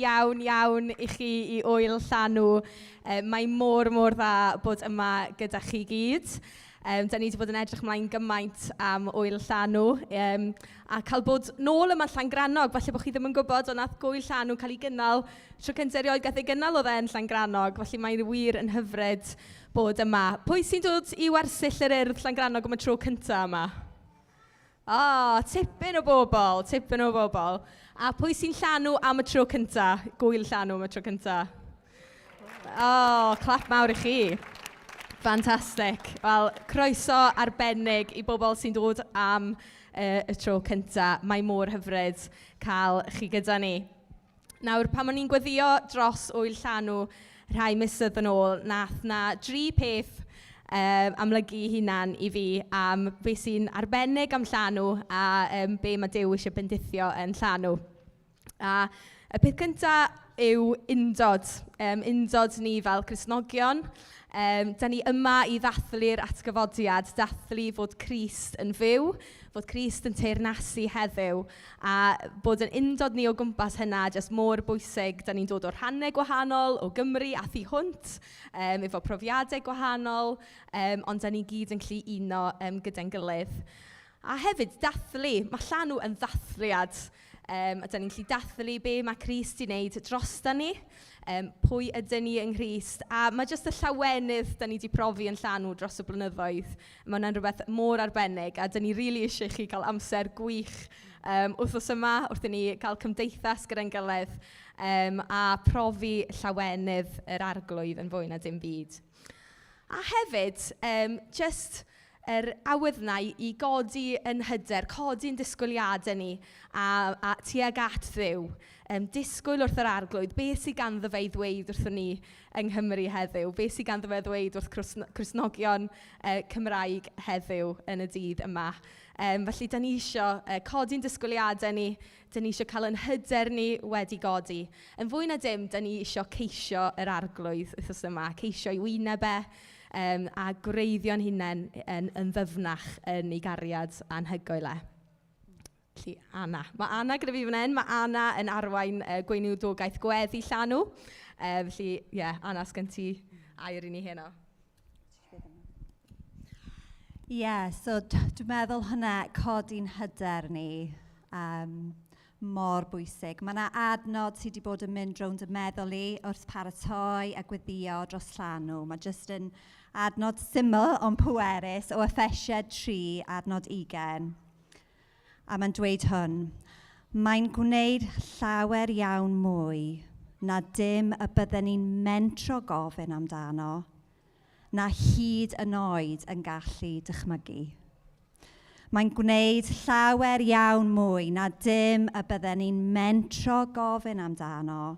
iawn, iawn i chi i Ŵyl Llanw. Mae mor, mor dda bod yma gyda chi gyd. Da ni wedi bod yn edrych ymlaen gymaint am Ŵyl Llanw a cael bod nôl yma Llangrannog. Falle bod chi ddim yn gwybod, ond nath Gŵyl Llanw cael ei gynnal tro cyntaf erioed gath ei gynnal oedd e yn Llangrannog, felly mae'n wir yn hyfryd bod yma. Pwy sy'n dod i wersyll yr Urdd Llangrannog am y tro cyntaf yma? O, tipyn o bobl, tipyn o bobl. A pwy sy'n llanw am y tro cynta? Gŵyl Llanw am y tro cynta? O, clap mawr i chi. Fantastic. Wel, croeso arbennig i bobl sy'n dod am y tro cynta. Mae mor hyfryd cael chi gyda ni. Nawr, pan o'n i'n gweddïo dros Ŵyl Llanw rhai misoedd yn ôl, nath 'na dri peth amlygu ei hunan i fi am be sy'n arbennig am Llanw a be mae Duw eisiau bendithio yn Llanw. A y peth cynta yw undod. Undod ni fel Cristnogion. Da ni yma i ddathlu'r atgyfodiad, dathlu fod Crist yn fyw, fod Crist yn teyrnasu heddiw, a bod yn undod ni o gwmpas hynna jyst mor bwysig. Da ni'n dod o rhannau gwahanol, o Gymru a thu hwnt, efo profiadau gwahanol, ond da ni gyd yn gallu uno gyda'n gilydd. A hefyd dathlu, mae Llanw yn ddathliad. A da ni'n gallu dathlu be mae Crist 'di wneud drosta ni, pwy ydyn ni yng Nghrist. A mae jyst y llawenydd da ni 'di profi yn Llanw dros y blynyddoedd. Mae hwnna'n rhywbeth mor arbennig a da ni rili eisiau chi gael amser gwych wythnos yma wrth i ni gael cymdeithas gyda'n gilydd a profi llawenydd yr Arglwydd yn fwy na dim byd. A hefyd, jyst yr awydd 'na i godi yn hyder, codi'n disgwyliadau ni a tuag at Dduw. Disgwyl wrth yr Arglwydd, beth sydd ganddo fe i ddweud wrthon ni yng Nghymru heddiw? Beth sydd ganddo fe ddweud wrth Cristnogion Cymraeg heddiw yn y dydd yma? Felly, dan ni isio codi'n disgwyliadau ni, dan ni isio cael yn hyder ni wedi godi. Yn fwy na dim, dan ni isio ceisio yr Arglwydd wythnos yma, ceisio ei wyneb e, a gwreiddio'n hunain yn ddyfnach yn ei gariad anhygoel e. Felly, Anna. Mae Anna gyda fi fan hyn. Mae Anna yn arwain gweinidogaeth gweddi Llanw. Felly, ie, yeah, Anna, sgen ti air i ni heno? Ie, yeah, so dwi'n meddwl hynna codi'n hyder ni mor bwysig. Mae yna adnod sydd wedi bod yn mynd rownd y meddwl i wrth paratoi a gweddio dros Llanw. Mae jyst yn adnod syml ond pwerus o Effesiaid 3, adnod 20. A mae'n dweud hwn: "Mae'n gwneud llawer iawn mwy na dim y bydden ni'n mentro gofyn amdano, na hyd yn oed yn gallu dychmygu." Mae'n gwneud llawer iawn mwy na dim y bydden ni'n mentro gofyn amdano,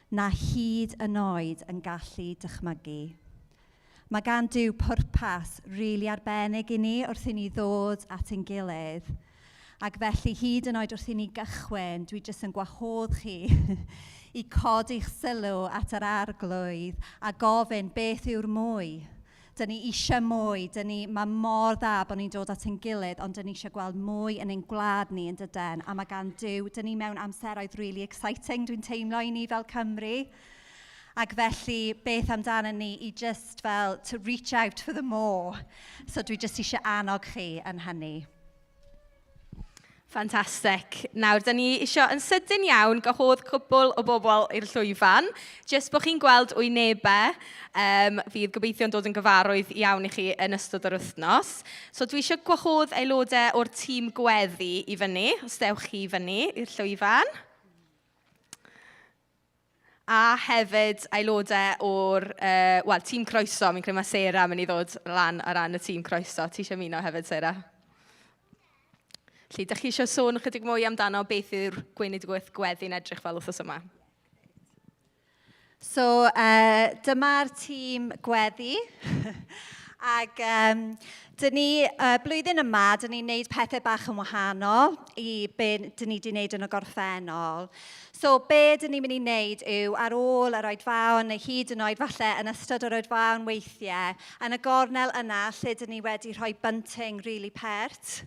na hyd yn oed yn gallu dychmygu. Mae gan Duw pwrpas rili really arbennig i ni wrth i ni ddod at ein gilydd. Ac felly hyd yn oed wrth i ni gychwyn, dwi jyst yn gwahodd chi i codi'ch sylw at yr Arglwydd a gofyn beth yw'r mwy. Dyn ni eisiau mwy, dyn ni, mae mor dda bod ni'n dod at ein gilydd, ond dyn ni eisiau gweld mwy yn ein gwlad ni yn dyden. A mae gan Duw, dyn ni mewn amseroedd really exciting, dwi'n teimlo i ni fel Cymru. Ac felly, beth amdano ni i just fel to reach out for the more? So dwi just eisiau annog chi yn hynny. Fantastic. Nawr, da ni isio yn sydyn iawn gwahodd cwpl o bobl i'r llwyfan. Jyst bod chi'n gweld wynebau fydd gobeithio'n dod yn gyfarwydd iawn i chi yn ystod yr wythnos. So dwi eisiau gwahodd aelodau o'r tîm gweddi i fyny, os dewch chi fyny i'r llwyfan. A hefyd aelodau o'r wel, tîm croeso. Mi'n credu mae Sarah yn mynd i ddod lan ar ran y tîm croeso. Ti eisiau ymuno hefyd, Sarah? Felly, dach chi eisiau sôn ychydig mwy amdano beth yw'r gweinidogaeth gweddi'n edrych fel wythnos yma? So, dyma'r tîm gweddi. Ac dyn ni, blwyddyn yma, dyn ni'n neud pethau bach yn wahanol i be dyn ni wedi wneud yn y gorffennol. So be dyn ni'n mynd i wneud yw ar ôl yr oedfaon neu hyd yn oed falle yn ystod yr oedfaon weithiau, yn y gornel yna lle dyn ni wedi rhoi bunting really pert,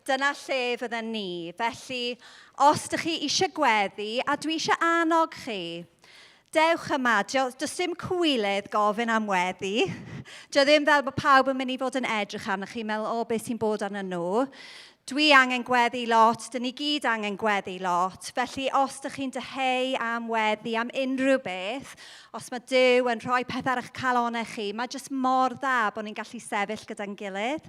dyna lle fydden ni. Felly, os dych chi eisiau gweddi, a dwi eisiau annog chi, dewch yma, does dim cywilydd gofyn am weddi. Dio ddim fel bod pawb yn mynd i fod yn edrych arnoch chi, meddwl, o, beth sy'n bod arnyn nhw. Dwi angen gweddi lot, dyn ni gyd angen gweddi lot. Felly, os dych chi'n dyheu am weddi, am unrhyw beth, os mae Duw yn rhoi pethau ar eich calonau chi, mae jyst mor dda bod ni'n gallu sefyll gyda'n gilydd.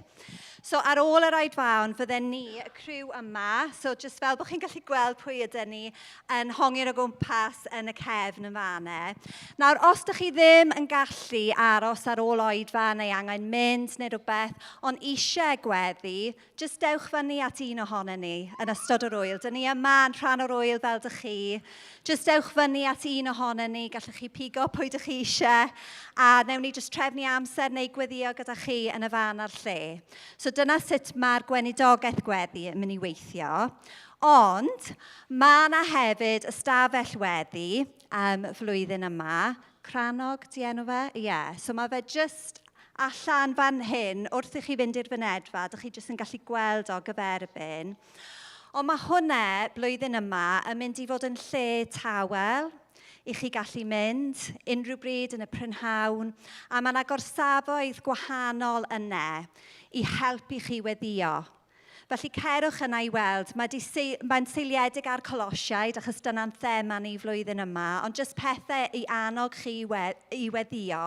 So ar ôl yr oedfaon, fydden ni, y criw yma, so jyst fel bod chi'n gallu gweld pwy ydyn ni, yn hongi'r o gwmpas yn y cefn yn fan'na. Nawr, os dych chi ddim yn gallu aros ar ôl oedfa neu angen mynd neu rhywbeth, ond eisiau gweddi, jyst dewch fyny at un ohonon ni yn ystod yr ŵyl. Dyn ni yma yn rhan o'r ŵyl fel dych chi. Jyst dewch fyny at un ohonon ni, gallwch chi pigo pwy dych chi eisiau, a wnewn ni jyst trefnu amser neu gweddio gyda chi yn y fan a'r lle. So dyna sut mae'r gweinidogaeth gweddi yn mynd i weithio. Ond mae yna hefyd ystafell weddi flwyddyn yma. Crannog, di enw fe? Ie. Yeah. So mae fe jyst allan fan hyn, wrth i chi fynd i'r fynedfa, dych chi jyst yn gallu gweld o gyferbyn. Ond mae hwnna, blwyddyn yma, yn mynd i fod yn lle tawel i chi gallu mynd unrhyw bryd yn y prynhawn, a mae yna gorsafoedd gwahanol yna i helpu chi weddio. Felly cerwch yna i weld, mae'n seiliedig ar Colosiaid, achos dyna'n thema ni flwyddyn yma, ond jyst pethau i annog chi i weddio.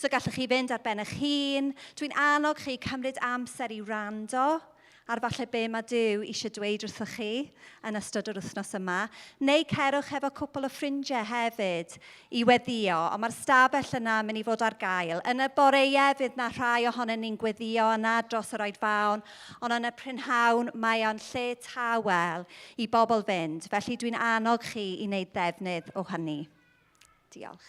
So gallwch chi fynd ar ben eich hun. Dwi'n annog chi cymryd amser i wrando ar falle be mae Duw eisiau dweud wrthoch chi yn ystod yr wythnos yma. Neu cerwch efo cwpl o ffrindiau hefyd i weddio, ond mae'r stafell yna yn mynd i fod ar gael. Yn y boreau fydd na rhai ohonyn ni'n gweddio yna dros yr oedfaon, ond yn y prynhawn mae o'n lle tawel i bobl fynd. Felly dwi'n annog chi i wneud ddefnydd o hynny. Diolch.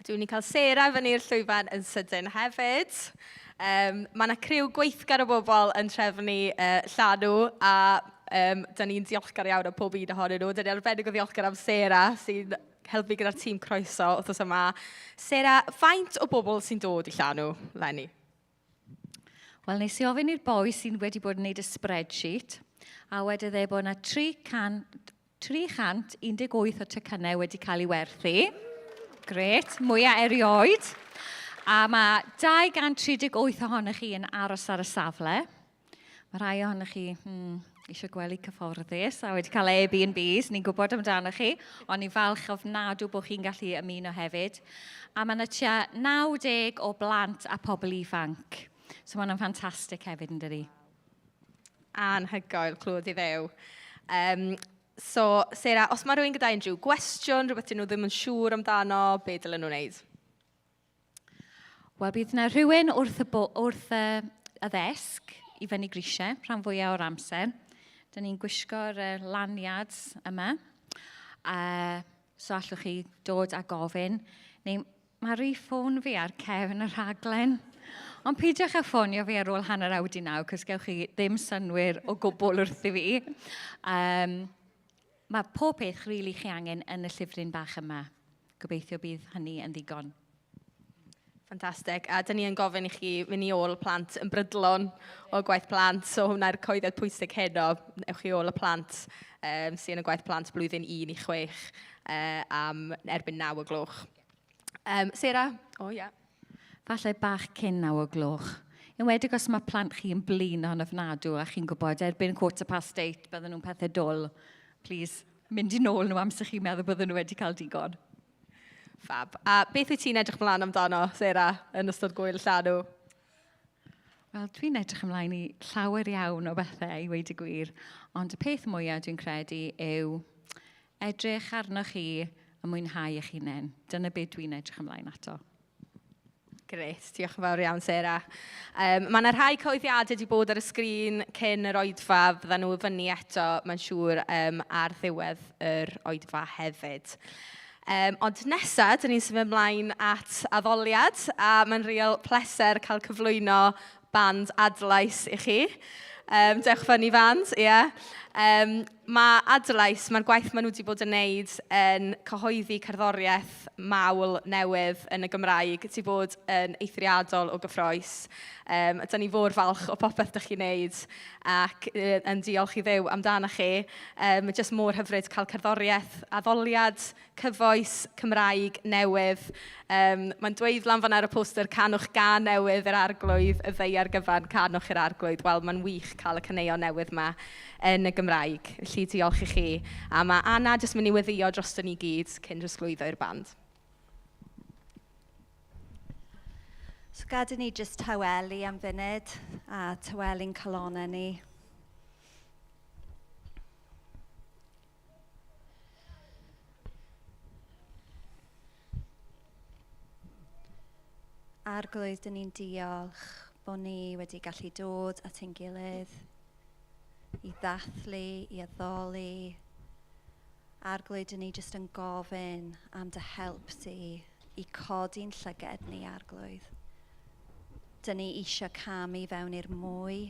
Dwi'n mynd i cael Sarah fyny i'r llwyfan yn sydyn hefyd. Mae yna criw gweithgar o bobl yn trefnu llanw, a dan ni'n diolchgar iawn am pob un ohonyn nhw. Dan ni'n arbennig o ddiolchgar am Sarah sy'n helpu gyda'r tîm croeso wythnos yma. Sarah, faint o bobl sy'n dod i llanw leni? Wel, nes i ofyn i'r boi sy'n wedi bod yn gwneud y spreadsheet, a wedodd e bod yna 318 o tocynnau wedi cael ei werthu. Gret, mwyaf erioed. A mae 238 ohonych chi yn aros ar y safle. Mae rhai ohonych chi eisiau gwely cyfforddus a wedi cael Airbnbs, ni'n gwybod amdano chi, ond ni'n falch ofnadw bod chi'n gallu ymuno hefyd. A mae yna tua 90 o blant a pobl ifanc. So mae hwnna'n ffantastig hefyd, yn dydi? Anhygoel, clywed i Dduw. So, Sarah, os mae rhywun gyda unrhyw gwestiwn, rhywbeth dyn nhw ddim yn siŵr amdano, be dylen nhw wneud? Wel, bydd yna rhywun wrth y ddesg i fyny grisiau, rhan fwyaf o'r amser. Dyn ni'n gwisgo'r lanyards yma. So allwch chi dod a gofyn. Neu mae rhif ffôn fi ar cefn y rhaglen. Ond peidiwch â ffonio fi ar ôl 9:30, cos gewch chi ddim synwyr o gwbl wrthi fi. Mae pob peth rili chi angen yn y llyfryn bach yma. Gobeithio bydd hynny yn ddigon. Ffantastig. A dyn ni yn gofyn i chi mynd i ôl y plant yn brydlon o gwaith plant. So hwnna'r coeddiad pwysig heno. Ewch i ôl y plant sy'n y gwaith plant blwyddyn 1 i 6 am erbyn 9 o gloch. Sarah? O, ie. Falle bach cyn 9 o gloch. Enwedig os mae plant chi yn blin o'n ofnadw a chi'n gwybod erbyn 8:15 bydden nhw'n pethau dwl. Please, mynd i nôl nhw amser chi'n meddwl bydden nhw wedi cael digon. Fab. A beth wyt ti'n edrych mlaen amdano, Sarah, yn ystod gwyl llanw? Wel, dwi'n edrych ymlaen i llawer iawn o bethau, i weud y gwir. Ond y peth mwyaf dwi'n credu yw edrych arnoch chi a mwynhau eich hunain. Dyna beth dwi'n edrych ymlaen ato. Grêt, diolch yn fawr iawn, Sarah. Mae yna rhai cyhoeddiadau wedi bod ar y sgrin cyn yr oedfa, fyddan nhw fyny eto, mae'n siŵr, ar ddiwedd yr oedfa hefyd. Ond nesaf, dyn ni'n symud ymlaen at addoliad, a mae'n real pleser cael cyflwyno band Adlais i chi. Dewch fyny band, ie. Yeah. Mae Adlais, mae'r gwaith maen nhw wedi bod yn wneud yn cyhoeddi cerddoriaeth mawl newydd yn y Gymraeg wedi bod yn eithriadol o gyffrous. A dan ni fawr falch o popeth dych chi'n wneud ac yn diolch i Dduw amdano chi. Mae jyst mor hyfryd cael cerddoriaeth, addoliad, cyfoes, Cymraeg, newydd. Mae'n dweud lan fan'na ar y poster, canwch gân newydd i'r arglwydd, y ddaear gyfan, canwch i'r arglwydd. Wel, mae'n wych cael y caneuon newydd 'ma yn y Gymraeg. Felly diolch i chi. A mae Anna jyst mynd i weddïo drosto ni gyd cyn drosglwyddo i'r band. So gad i ni jyst tawelu am funud a tawelu'n calonnau ni. Arglwydd, dyn ni'n diolch bod ni wedi gallu dod at ein gilydd i ddathlu, i addoli. Arglwydd, dyn ni jyst yn gofyn am dy help di i codi'n llyged ni, Arglwydd. Dyn ni eisiau camu fewn i'r mwy.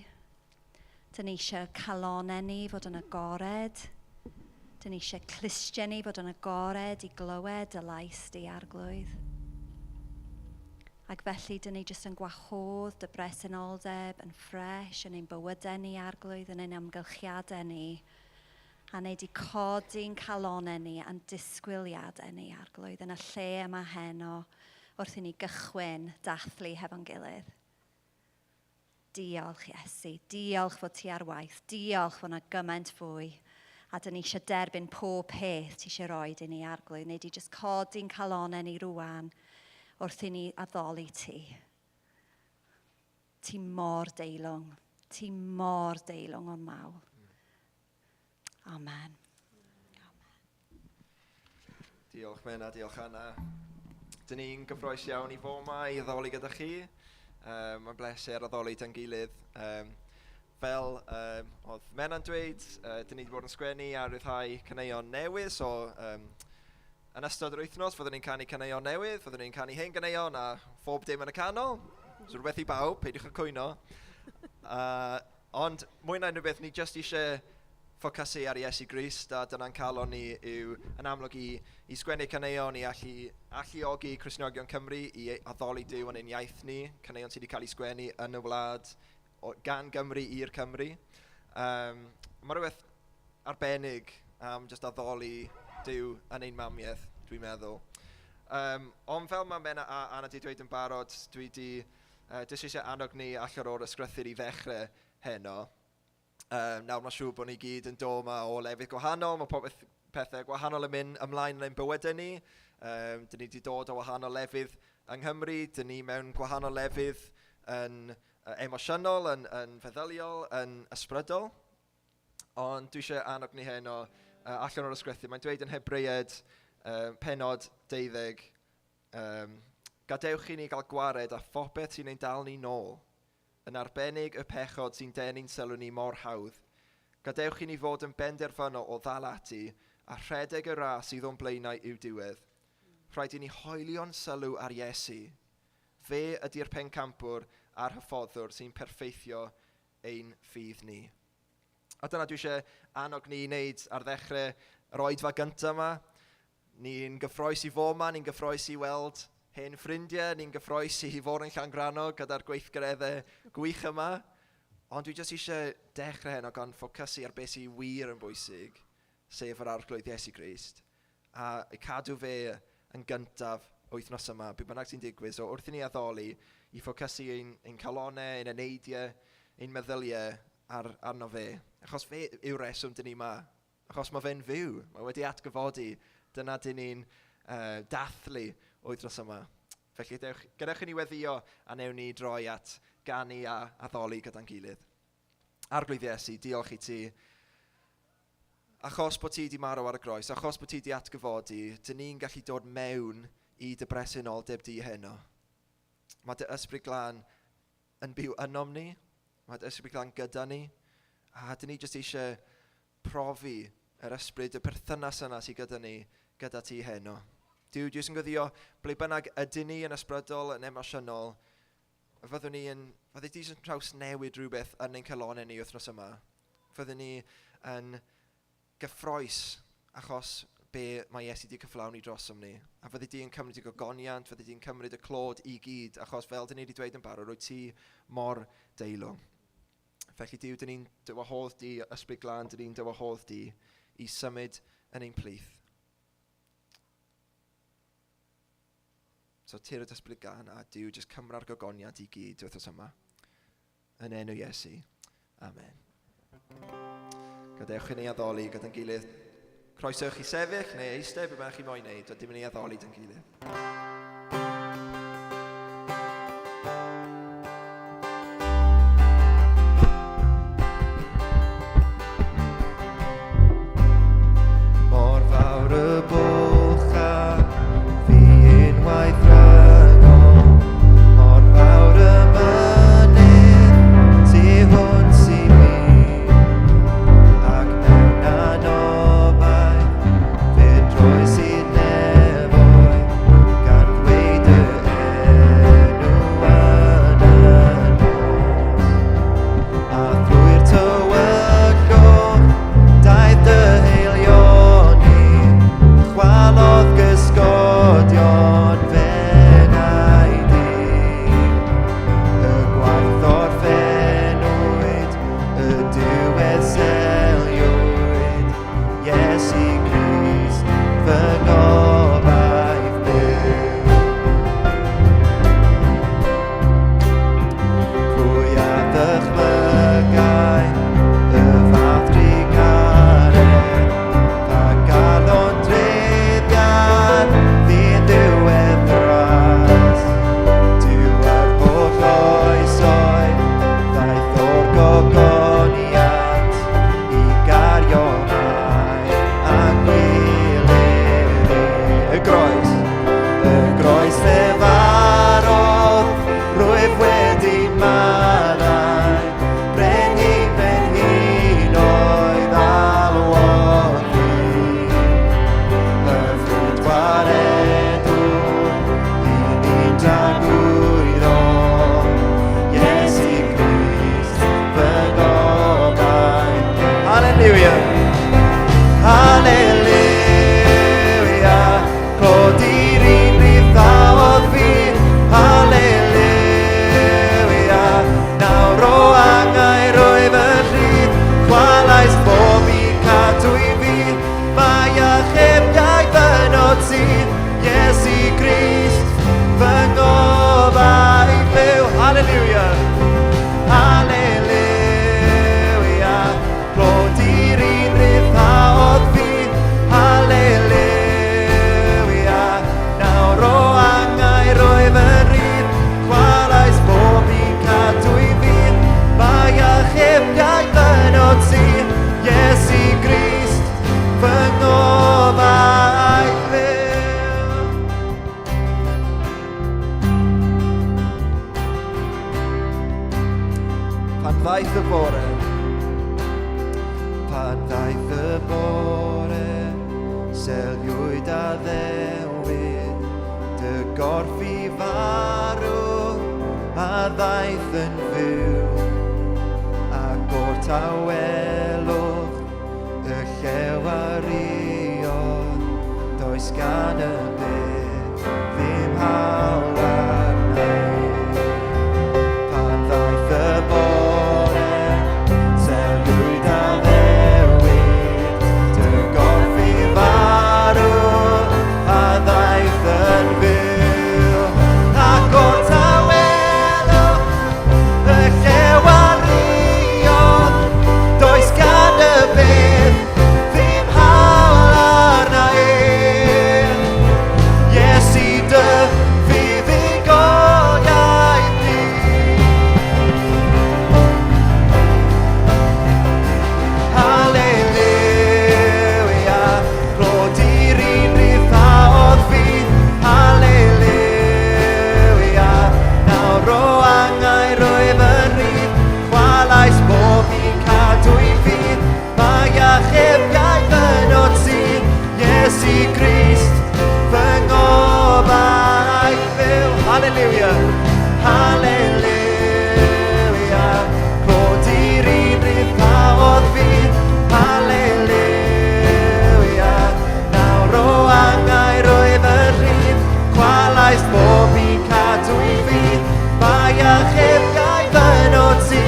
Dyn ni eisiau calonnau ni fod yn agored. Dyn ni eisiau clustiau ni fod yn agored i glywed y lais di, Arglwydd. Ac felly, dyn ni jyst yn gwahodd dy bresenoldeb yn ffres yn ein bywydau ni, Arglwydd, yn ein amgylchiadau ni. A wneud i codi'n calonnau ni a'n disgwyliadau ni, Arglwydd, yn y lle yma heno wrth i ni gychwyn dathlu hefo'n gilydd. Diolch, Iesu. Diolch fod ti ar waith. Diolch fod yna gymaint fwy. A dyn ni eisiau derbyn pob peth ti eisiau rhoi i ni, Arglwydd. Neu di jyst codi'n calonnau ni rwan wrth i ni addoli ti. Ti mor deilwng. Ti mor deilwng o'n mawl. Amen. Diolch Mena, diolch Anna. Dyn ni'n gyffrous iawn i fod yma i addoli gyda chi. Mae'n bleser addoli da'n gilydd. Fel oedd Mena'n dweud, dyn ni wedi bod yn sgwennu a rhyddhau caneuon newydd, so yn ystod yr wythnos fyddwn ni'n canu caneuon newydd, fyddwn ni'n canu hen ganeuon a phob dim yn y canol. So rhywbeth i bawb, peidiwch â cwyno. Ond mwy na unrhyw beth, ni jyst eisiau ffocysu ar Iesu Grist, a dyna'n calon ni yw yn amlwg i sgwennu caneuon, i allu alluogi Cristnogion Cymru i addoli Duw yn ein iaith ni, caneuon sydd wedi cael eu sgwennu yn y wlad gan Gymru i'r Cymru. Mae rhywbeth arbennig am jyst addoli Duw yn ein mamiaith, dwi'n meddwl. Ond fel mae Mena a Anna wedi dweud yn barod, dwi wedi jyst eisiau annog ni allan o'r ysgrythur i ddechrau heno. Nawr mae'n siŵr bod ni gyd yn dod yma o lefydd gwahanol, mae popeth pethau gwahanol yn mynd ymlaen yn ein bywydau ni. Dyn ni wedi dod o wahanol lefydd yng Nghymru, dyn ni mewn gwahanol lefydd yn emosiynol, yn feddyliol, yn ysbrydol. Ond dwi eisiau annog ni heno allan o'r ysgrythur. Mae'n dweud yn Hebreaid pennod 12, gadewch i ni gael gwared â phopeth sy'n ein dal ni nôl, yn arbennig y pechod sy'n denu'n sylw ni mor hawdd. Gadewch i ni fod yn benderfynol o ddal ati a rhedeg y ras sydd o'n blaenau i'w diwedd. Rhaid i ni hoelio'n sylw ar Iesu. Fe ydy'r pencampwr a'r hyfforddwr sy'n perffeithio ein ffydd ni. A dyna dwi eisiau annog ni i wneud ar ddechrau yr oedfa gyntaf yma. Ni'n gyffrous i fod yma, ni'n gyffrous i weld hen ffrindiau, ni'n gyffrous i fod yn Llangrannog gyda'r gweithgareddau gwych yma. Ond dwi jyst eisiau dechrau heno gan ffocysu ar beth sy'n wir yn bwysig, sef yr Arglwydd Iesu Grist, a cadw fe yn gyntaf wythnos yma, be bynnag sy'n digwydd. So wrth i ni addoli, i ffocysu ein calonnau, ein eneidiau, ein meddyliau arno fe. Achos fe yw'r reswm dyn ni yma. Achos mae fe'n fyw, mae wedi atgyfodi. Dyna dyn ni'n dathlu wythnos yma. Felly gadewch i ni weddïo a newn ni droi at ganu a addoli gyda'n gilydd. Arglwydd Iesu, diolch i ti. Achos bod ti wedi marw ar y groes, achos bod ti wedi atgyfodi, dyn ni'n gallu dod mewn i dy bresenoldeb di heno. Mae dy ysbryd glân yn byw ynom ni, mae dy ysbryd glân gyda ni, a dyn ni jyst eisiau profi yr ysbryd, y perthynas yna sydd gyda ni, gyda ti heno. Duw, dwi jyst yn gweddio ble bynnag ydyn ni yn ysbrydol, yn emosiynol, fyddwn ni yn, fyddi di jyst yn trawsnewid rhywbeth yn ein calonnau ni wythnos yma. Fyddwn ni yn gyffroes achos be mae Iesu wedi cyflawni drosom ni. A fyddi di yn cymryd y gogoniant, fyddi di'n cymryd y clod i gyd, achos fel dyn ni wedi dweud yn barod, rwyt ti mor deilwng. Felly Duw, dyn ni'n dy wahodd di, Ysbryd Glân, dyn ni'n dy wahodd di i symud yn ein plith. So tir y Ysbryd Glân a Duw, jyst cymra'r gogoniant i gyd wythnos yma. Yn enw Iesu. Amen. Gadewch i ni addoli gyda'n gilydd. Croeso i chi sefyll neu eistedd, be bynnag chi moyn wneud, dim i ni addoli gyda'n gilydd. Mor fawr y bwlch a fi unwaith rhyngom, mor fawr y mynydd tu hwnt i mi, ac mewn anobaith fe droes i nefoedd, gan ddweud y enw yn y nos. A thrwy'r tywyllwch daeth dy haelioni, chwalodd gysgodion f'enaid i. Y gwaith orffennwyd, y diwedd seliwyd, Iesu Grist, fy ngobaith byw. Pwy a ddychmygai y fath drugaredd, pa galon dreiddiad ddiddiwedd ras. Duw ar holl oesoedd ddaeth o'r gogoniant i gario mai a gwilydd y groes. Y groes lle farodd, rwyf wedi maddau, Brenhin brenhinoedd alwodd fi. Hyfryd gwaredwr, i ni'n dragwyddol, Iesu Grist, fy gobaith. Hallelujah! Hallelujah! Clod i'r un ryddhaodd fi. Hallelujah! Nawr o angau rwyf yn rhydd. Chwalais bob un cadw i fi. Mae achubiaeth ynot ti, Iesu Grist, fy ngobaith byw. Hallelujah! Hallelujah! Clod i'r un ryddhaodd fi. Hallelujah! Nawr o angau rwyf yn rhydd. Chwalais bob un cadw i fi. Mae achubiaeth ynot ti, Iesu Grist, fy ngobaith byw. Pan ddaeth y bore, pan ddaeth y bore, seliwyd addewid, dy gorff i farw, a ddaeth yn fyw, ac o'r tawelwch, y llew a riodd, does gan y byd ddim hawl arna i. Pan ddaeth y bore, seliwyd addewid, dy gorff i farw, a ddaeth yn fyw. Ac o'r tawelwch, y llew a riodd, does gan y byd ddim hawl arna i. Hallelujah. Hallelujah. Clod i'r un ryddhaodd fi. Hallelujah. Nawr o angau rwyf yn rhydd. Chwalais bob un cadw i ffydd. Mae achubiaeth yn o ti.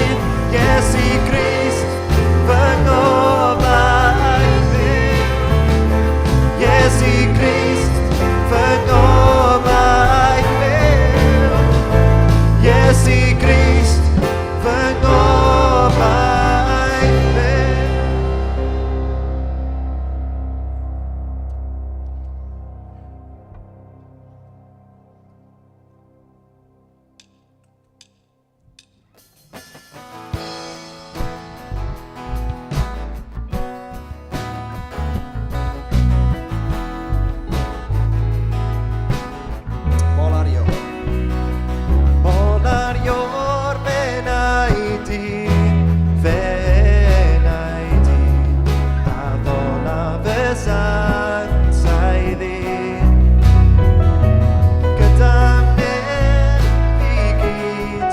Iesu Grist, fy ngobaith byw. Iesu Grist, fy ngobaith byw. Iesu Grist, fy ngobaith byw. Molario. Molario'r fenaid i, fenaid i, a ddola fy santaidd i. Gyda neb i gyd,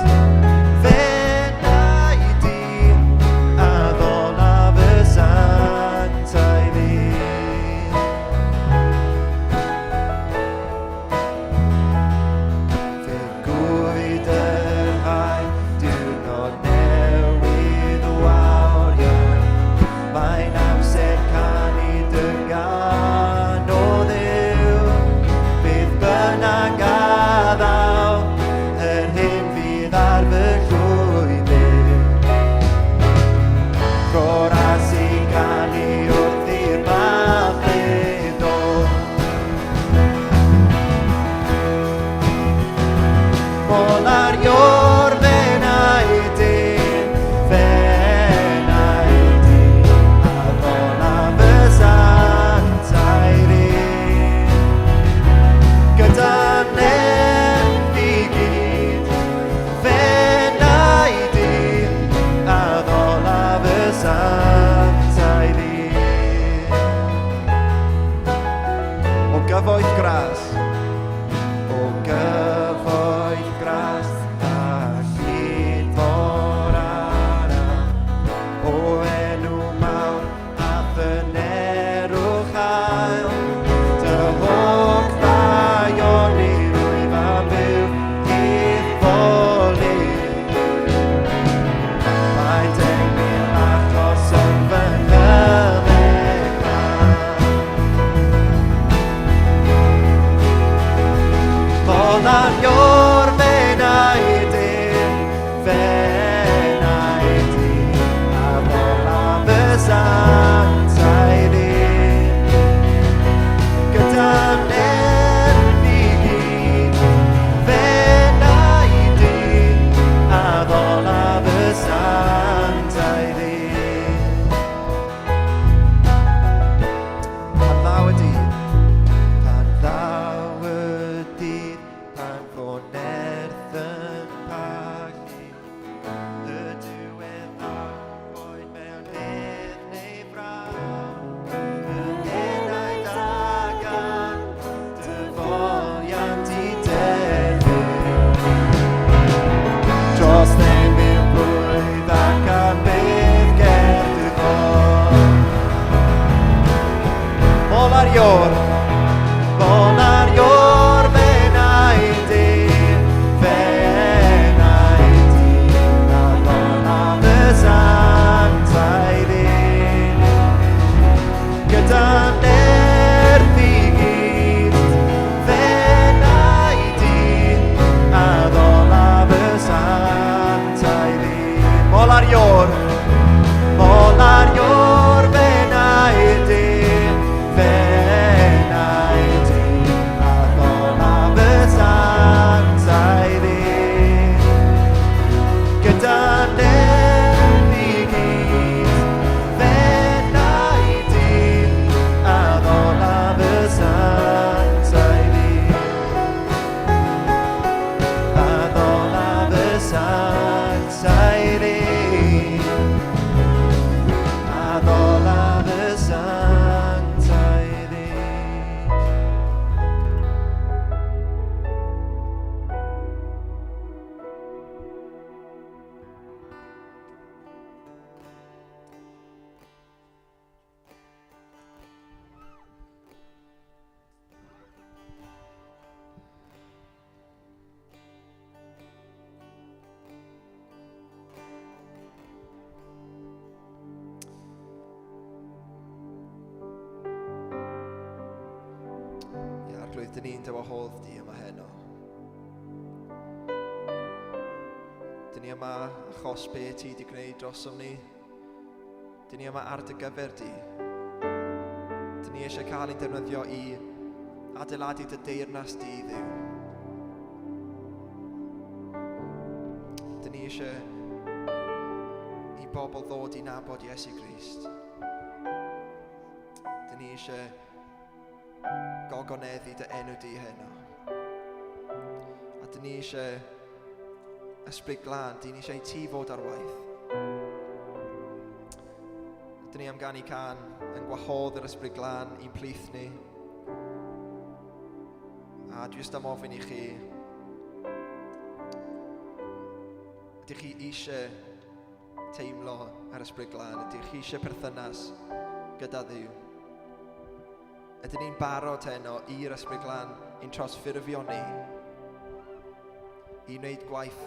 fenaid i, a ddola fy santaidd i. Fe gwyd yr haul, diwrnod newydd wawrion. Mae'n amser canu dy gân o Dduw. Beth bynnag a ddaw, yr hyn fydd ar fy llwybr. Rho'r as i ganu wrth i'r machlud ddod. Molario'r fenaid i, fenaid i, a ddola fy santaidd i. Gyda nerth i gyd, fenaid i, a ddola fy santaidd i. O gyfoeth gras, o gyfoeth gras a hyd mor araf, o enw mawr a thynerwch hael, dy holl ddaioni rwyf am byw i'th foli. Mae 10,000 achos yn fy nghymell. Molario'r fenaid i, fenaid i, a ddola fy santaidd i. Gyda nerth i gyd, fenaid i, a ddola fy santaidd i. Pan ddaw y dydd, pan ddaw y dydd, pan fo Arglwydd, dyn ni'n dy wahodd di yma heno. Dyn ni yma achos be ti wedi gwneud drosom ni. Dyn ni yma ar dy gyfer di. Dyn ni eisiau cael ein defnyddio i adeiladu dy deyrnas di, Dduw. Dyn ni eisiau i bobl ddod i nabod Iesu Grist. Dyn ni eisiau gogoneddu dy enw di heno. A dyn ni eisiau ysbryd glân, dyn ni eisiau i ti fod ar waith. Dyn ni am ganu can yn gwahodd yr ysbryd glân i'n plith ni. A dwi jyst am ofyn i chi, ydych chi eisiau teimlo yr ysbryd glân? Ydych chi eisiau perthynas gyda Dduw? Ydyn ni'n barod heno i'r ysbryd glân i'n trosffurfio ni? I wneud gwaith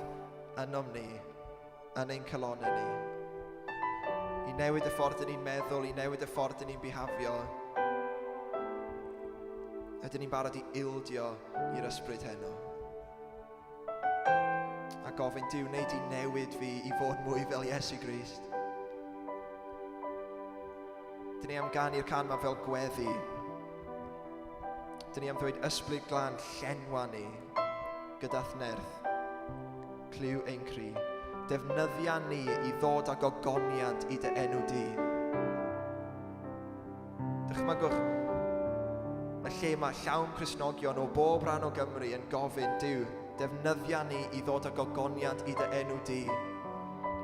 ynom ni, yn ein calonnau ni? I newid y ffordd dyn ni'n meddwl, i newid y ffordd dyn ni'n bihafio? Ydyn ni'n barod i ildio i'r ysbryd heno? A gofyn Duw, wneud i newid fi i fod mwy fel Iesu Grist. Dyn ni am ganu'r can yma fel gweddi. Dyn ni am ddweud ysbryd glân llenwa ni gyda'th nerth. Clyw ein cri. Defnyddia ni i ddod â gogoniant i dy enw di. Dychmygwch y lle mae llawn Cristnogion o bob rhan o Gymru yn gofyn, Duw, defnyddia ni i ddod â gogoniant i dy enw di.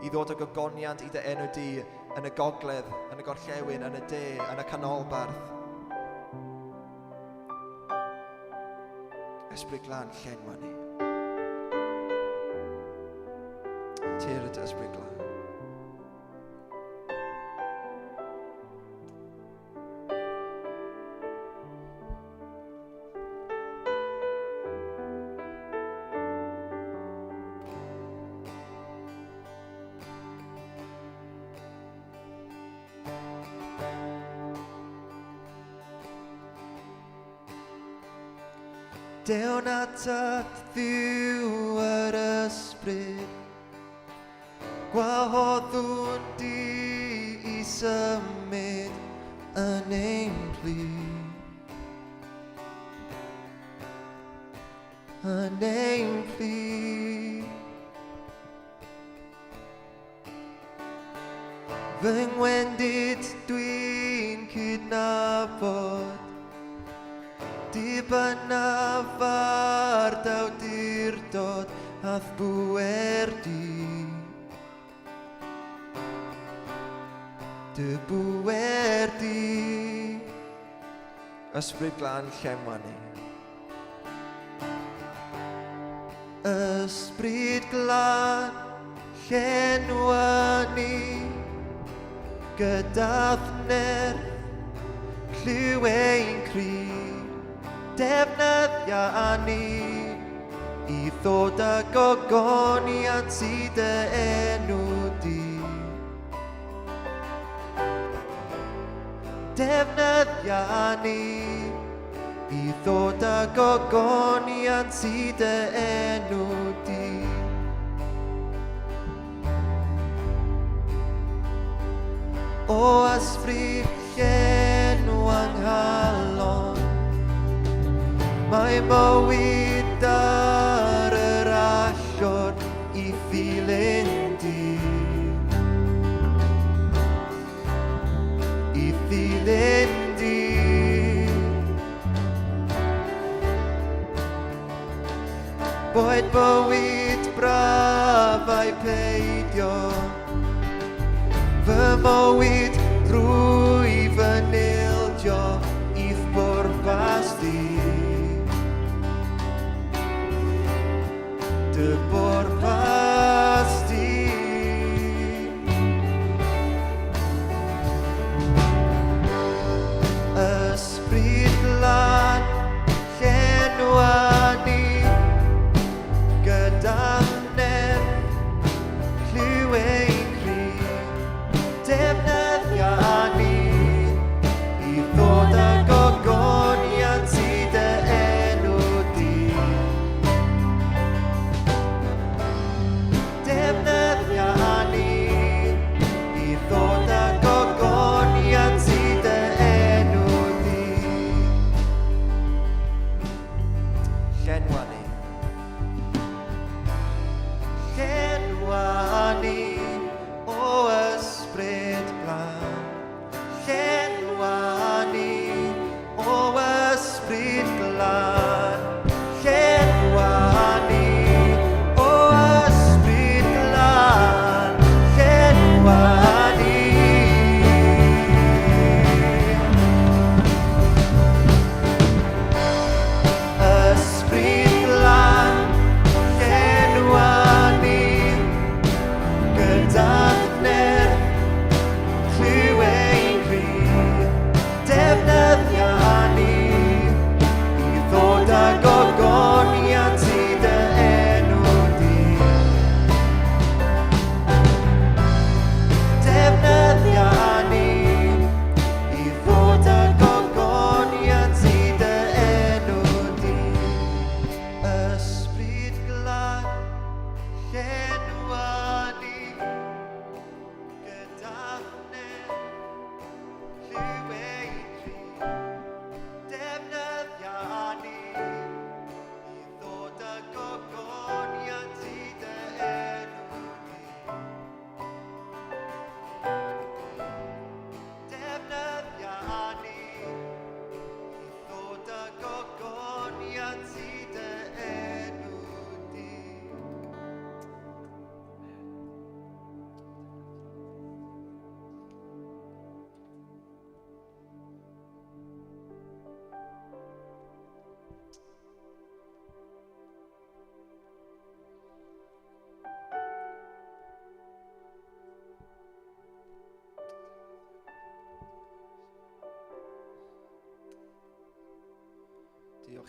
I ddod â gogoniant i dy enw di yn y gogledd, yn y gorllewin, yn y de, yn y canolbarth. Ysbryd glân llenwa ni. Tyrd ysbryd glân. Dewn atat Dduw yr ysbryd, Gwahoddwn di i symud yn ein plith. Yn ein plith. Fy ngwendid dwi'n cydnabod Dibynnaf ar d'awdurdod a'th bŵer di. Dy bŵer di. Ysbryd glân llenwa ni. Ysbryd glân llenwa ni gyda'th nerth clyw ein cri defnyddia ni i ddod â gogoniant i dy enw di. Defnyddia ni i ddod â gogoniant i dy enw di. O ysbryd llenw anghalon, mae mywyd ar yr allor i ddilyn di. I ddilyn di. Boed bywyd braf ai peidio, fy mywyd rwy fy nildio i'th bwrpas di. Dy bwrpas di. Ysbryd glân, llenwa ni gyda'n nerth, clyw ein cri, defnyddia ni i ddod â gogoniant i dy enw.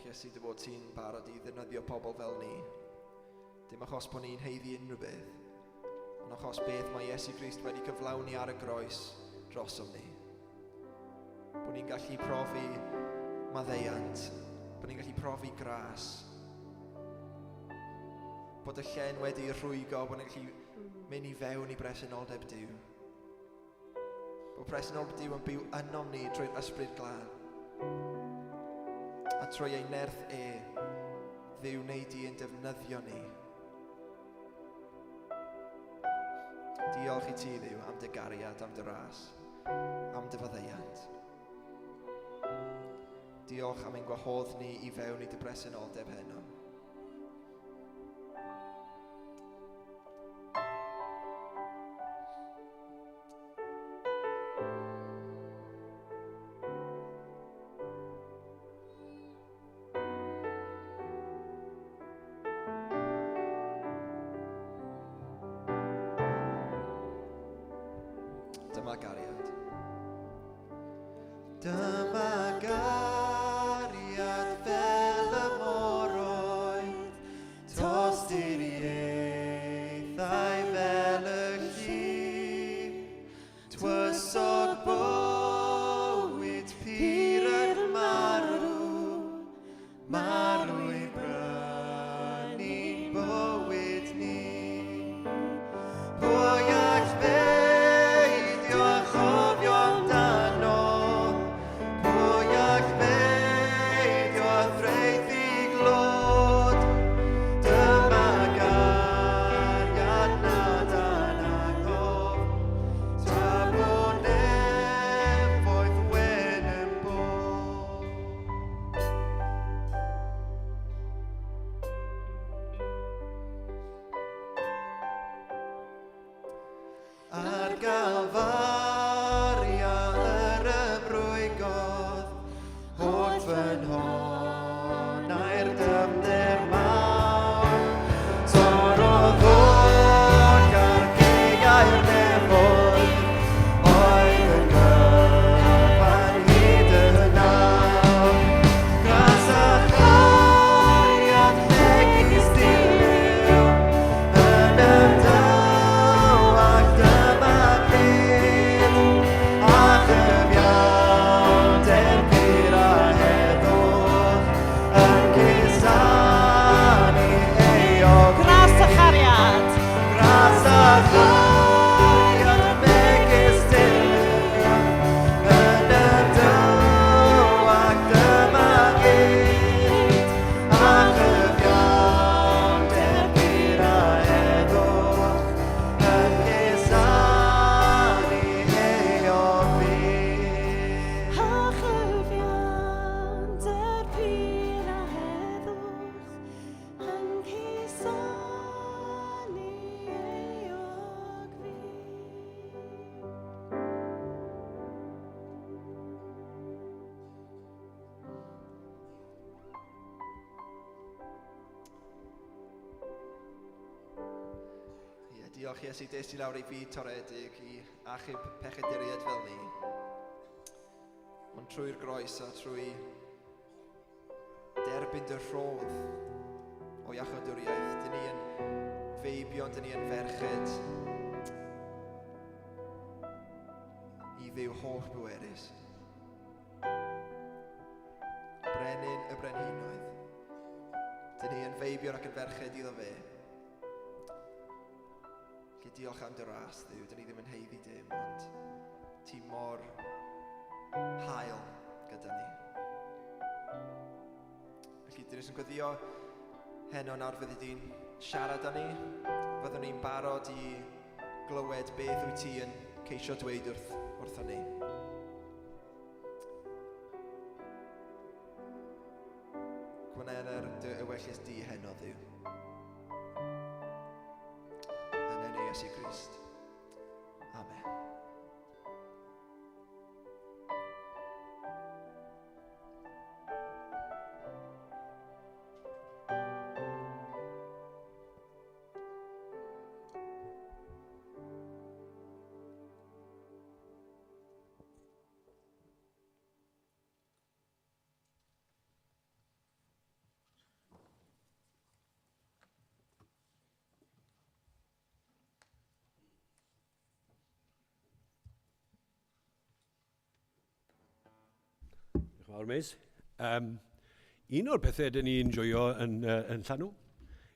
Diolch Iesu dy fod ti'n barod i ddefnyddio pobl fel ni. Dim achos bod ni'n haeddu unrhyw beth, ond achos beth mae Iesu Grist wedi cyflawni ar y groes drosom ni. Bod ni'n gallu profi maddeuant, bod ni'n gallu profi gras, bod y llen wedi rhwygo, bod ni'n gallu mynd i fewn i bresenoldeb Duw. Bod presenoldeb Duw yn byw ynom ni trwy'r Ysbryd Glân. A trwy ei nerth e, Dduw wneud di yn defnyddio ni. Diolch i ti, Dduw, am dy gariad, am dy ras, am dy faddeuant. Diolch am ein gwahodd ni i fewn i dy bresenoldeb heno. Dyma gariad. Dyma gariad fel y moroedd, tosturiaethau fel y llif, twysog bywyd pur yn marw, marw i brynu'n bywyd ni. Pwy all beidio â chofio amdano? Pwy all beidio â thraethu glod? Dyma gariad nad anangof, tra bo nefoedd wen yn bod. Ar Galfaria yr ymrwygodd, holl ffynhonnau'r dyfnder mawr. Torrodd holl argaeau'r nefoedd, oedd yn gyfan hyd y nawr. Gras a chariad megis dilyw, yn ymdawach dyma gyd, a chyfiawnder pur a heddwch, yn cusanu euog. Gras a chariad. Gras a chariad megis dilyw, yn ymdawach dyma gyd, a chyfiawnder pur a heddwch, yn cusanu euog byd. A chyfiawnder pur a heddwch, yn cusanu euog fyd. Ie, diolch Iesu, des ti lawr i fyd toredig i achub pechaduriaid fel ni. Ond trwy'r groes a trwy derbyn dy rhodd o iachawdwriaeth, dyn ni yn feibion, dyn ni yn ferched i Dduw holl bwerus. Brenin y brenhinoedd. Dyn ni yn feibion ac yn ferched iddo fe. Felly diolch am dy ras, Dduw. Dyn ni ddim yn haeddu dim, ond ti mor hael gyda ni. Felly, dyn ni jyst yn gweddio heno nawr fyddi di'n siarad â ni. Fyddwn ni'n barod i glywed beth wyt ti yn ceisio dweud wrthon ni. Gweler dy ewyllys di heno, Dduw. Yn enw Iesu Grist. Amen. fawr, Miss. Um, un o'r pethau dyn ni'n joio yn, uh, yn Llanw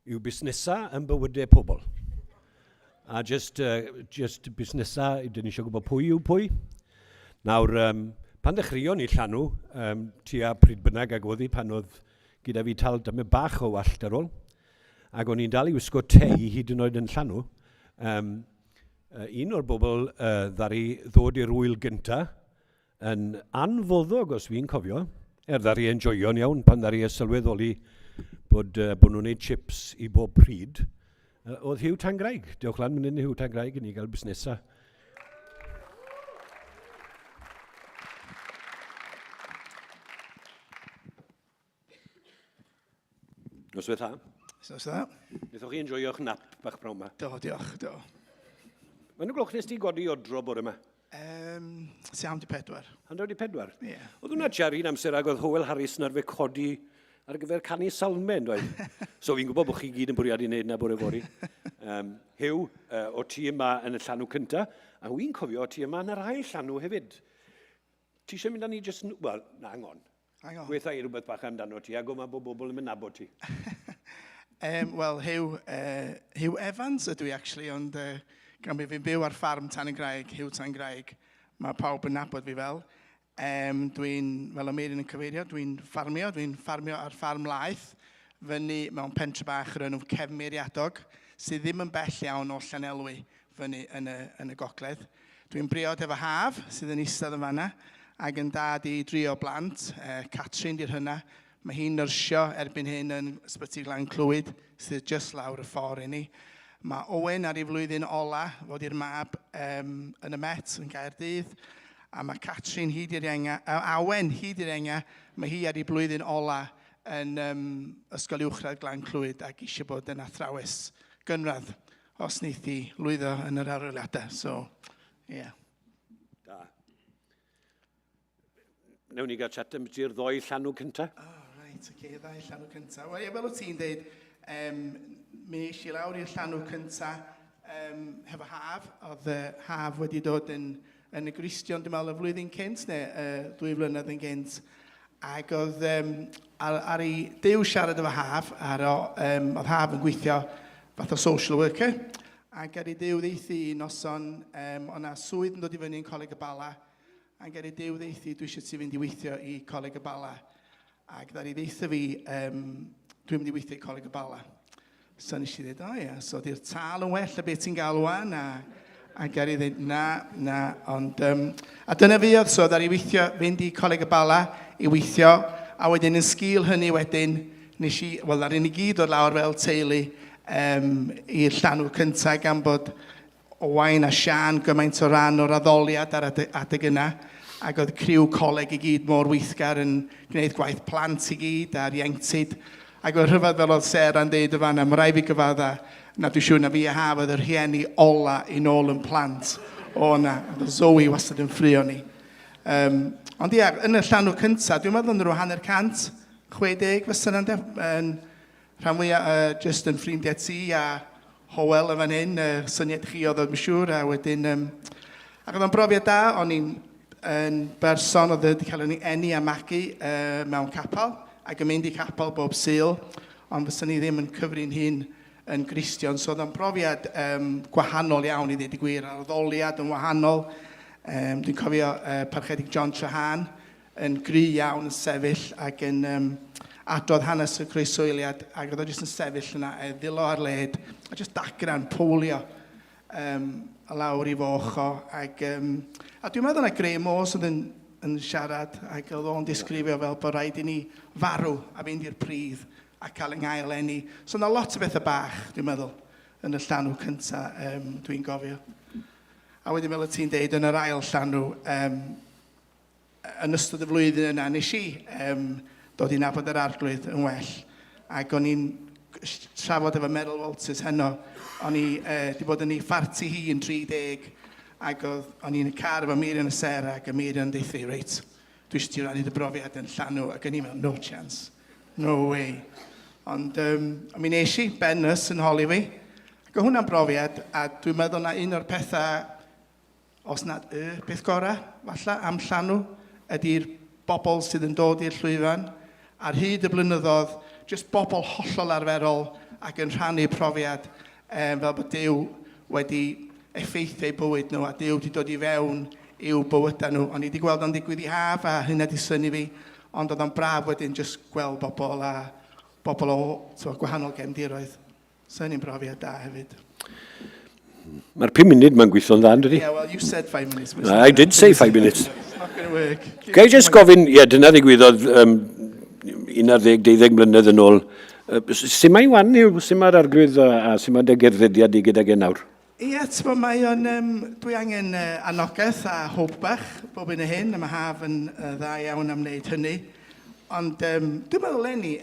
yw busnesau yn bywydau pobl. A just, uh, just busnesau, dyn ni eisiau gwybod pwy yw pwy. Nawr, um, pan ddechreuon ni Llanw, um, tua pryd bynnag ag oedd hi pan oedd gyda fi tal dyma bach o wallt ar ôl, ac o'n i'n dal i wisgo tei hyd yn oed yn Llanw, um, un o'r bobl uh, ddaru ddod i'r wyl gyntaf, Yn anfoddog, os fi'n cofio, er ddaru e'n joio'n iawn pan ddaru e sylweddoli bod, uh, bod nhw'n gwneud chips i bob pryd, uh, oedd Hugh Tangraig. Dewch lan mynd yn Hugh Tangraig i ni gael busnesau. Noswaith dda. Noswaith dda. Wnaethoch chi enjoyo'ch nap bach prawn ma? Do, diolch, do. Mae'n gloch nes ti godi odro bore yma? Um, 74. 74? Ie. Yeah. Oedd hwnna tua'r un amser ag oedd Howell Harris yn arfer codi ar gyfer canu salmen, dweud. so fi'n gwybod bod chi gyd yn bwriadu wneud na bore fory. Um, Hugh, uh, o ti yma yn y llanw cynta, a wy'n cofio o ti yma yn yr ail llanw hefyd. Ti eisiau mynd â ni jyst... Wel, na, hang on. Hang on. Gweitha i rhywbeth bach amdano ti, a goma bod bobl yn mynd nabod ti. um, Wel, Hugh, uh, Hugh Evans ydw i, actually, ond uh, gan bod fi'n byw ar ffarm Tan y Graig, Hugh Tan Graig, mae pawb yn nabod fi fel. Um, dwi'n, fel y Meirin yn cyfeirio, dwi'n ffarmio, dwi'n ffarmio ar ffarm laeth, fyny mewn pentre bach o'r enw Cefn Meiriadog, sydd ddim yn bell iawn o Llanelwy fyny yn y, yn y gogledd. Dwi'n briod efo Haf, sydd yn eistedd yn fanna, ac yn dad i dri o blant. Uh, Catrin di'r hynna. Mae hi'n nyrsio erbyn hyn yn Ysbyty Glan Clwyd, sydd just lawr y ffordd i ni. Mae Owen ar ei flwyddyn ola, fod i'r mab um, yn y Met yn Gaerdydd. A mae Catrin hyd i'r enga, uh, Awen hyd i'r enga, mae hi ar ei blwyddyn ola yn um, Ysgol Uwchradd Glan Clwyd ac eisiau bod yn athrawes gynradd os wneith hi lwyddo yn yr arholiadau. So, ie. Yeah. Da. Newn ni gael chat am ti'r ddoi llanw cynta. Oh, right, oce, okay, ddau llanw cynta. Wel, ie, fel wyt ti'n deud, um, mi eisiau i lawr i'r llanw cynta um, hefo haf. Oedd uh, haf wedi dod yn, yn y Gristion, dwi'n meddwl, y flwyddyn cynt, neu uh, dwy flynedd yn gynt. Ac oedd um, ar, ar ei Duw siarad efo Haf, ar, um, oedd Haf yn gweithio fath o social worker, ac ar ei Duw ddeithi noson, um, o'na swydd yn dod i fyny yn Coleg y Bala, ac ar ei Duw ddeithi, dwi eisiau ti fynd i weithio i Coleg y Bala. Ac ddari ddeitha fi, um, dwi'n mynd i weithio i Coleg y Bala. So nes i ddweud, o ia, so di'r tal yn well na beth ti'n gael wan, a, a Gary ddweud, na, na, ond... Um, a dyna fi oedd, so ddaru weithio, fynd i Coleg y Bala i weithio, a wedyn yn sgil hynny wedyn, nes i, wel, ddaru ni gyd dod lawr fel teulu um, i'r llanw cyntaf gan bod Owain a Siân gymaint o ran o'r addoliad ar adeg yna, ac oedd criw coleg i gyd mor weithgar yn gwneud gwaith plant i gyd a'r ieuenctid. Ac oedd rhyfedd fel oedd Sarah'n deud y fanna, mae rhaid fi gyfadda na dwi'n siŵr na fi a Haf oedd y rhieni ola i nôl yn plant o na. Oedd Zoe wastad yn ffrio ni. Um, ond ia, yn y llanw cyntaf, dwi'n meddwl yn rhyw hanner cant, 60 fysa yna'n yn Rhan fwyaf uh, jyst yn ffrindiau ti a Howell yn fan hyn, uh, syniad chi oedd o'n siŵr, a wedyn... Um, ac oedd o'n brofiad da, o'n i'n yn berson oedd wedi cael ei eni a magu uh, mewn capel, ac yn mynd i capel bob Sul, ond fyswn ni ddim yn cyfri'n hun yn Gristion, so oedd o'n brofiad um, gwahanol iawn i ddweud y gwir, a'r addoliad yn wahanol. Um, dwi'n cofio uh, Parchedig John Trahan, yn gry iawn yn sefyll ac yn um, adrodd hanes y croeshoeliad ac oedd o jyst yn sefyll yna, e ddilo ar led a jyst dagra'n powlio um, a lawr i foch o. Ac, um, a dwi'n meddwl na Graham Moores oedd yn, yn siarad ac oedd o'n disgrifio fel bod rhaid i ni farw a fynd i'r pridd a cael yng ngael eni. So yna lot o bethau bach, dwi'n meddwl, yn y llanw cyntaf um, dwi'n gofio. A wedyn fel y ti'n deud, yn yr ail llanw, um, yn ystod y flwyddyn yna, nes i um, dod i nabod yr arglwydd yn well. Ac o'n i'n trafod efo Meryl Walters heno, o'n i uh, di bod yn ei pharti hi yn 30, ac oedd, o'n i'n y car efo Miriam a Sarah, ac y Miriam yn deutha fi, reit, dwi eisiau ti rannu dy brofiad yn llanw, ac o'n i'n meddwl, no chance, no way. Ond um, mi nes i, Ben Nurse yn holi fi, ac oedd hwnna'n brofiad, a dwi'n meddwl na un o'r pethau os nad y peth gorau, falle, am llanw, ydy'r bobl sydd yn dod i'r llwyfan. Ar hyd y blynyddoedd, jyst bobl hollol arferol ac yn rhannu profiad fel bod Duw wedi effeithio eu bywyd nhw a Duw wedi dod i fewn i'w bywydau nhw. O'n i wedi gweld o'n digwydd i haf a hynna wedi synnu fi, ond oedd o'n braf wedyn jyst gweld bobl a bobl o t'mo, gwahanol gefndiroedd. So hynny'n brofiad da hefyd. Mae'r 5 munud mae'n gweithio'n dda, yn dydi? Yeah, well, you said 5 minutes. Mr. I did say 5 minutes. It's not going to work. Ga i jyst gofyn, ie, dyna ddigwyddodd 11, 12 mlynedd yn ôl. Sut mae wan yw, sut mae'r arglwydd a sut mae dy gerddediad di gydag e nawr? Ie, ti'n mae o'n... Dwi angen anogaeth a hwb bach bob un o hyn, a mae haf yn dda iawn am wneud hynny. Ond dwi'n meddwl eleni,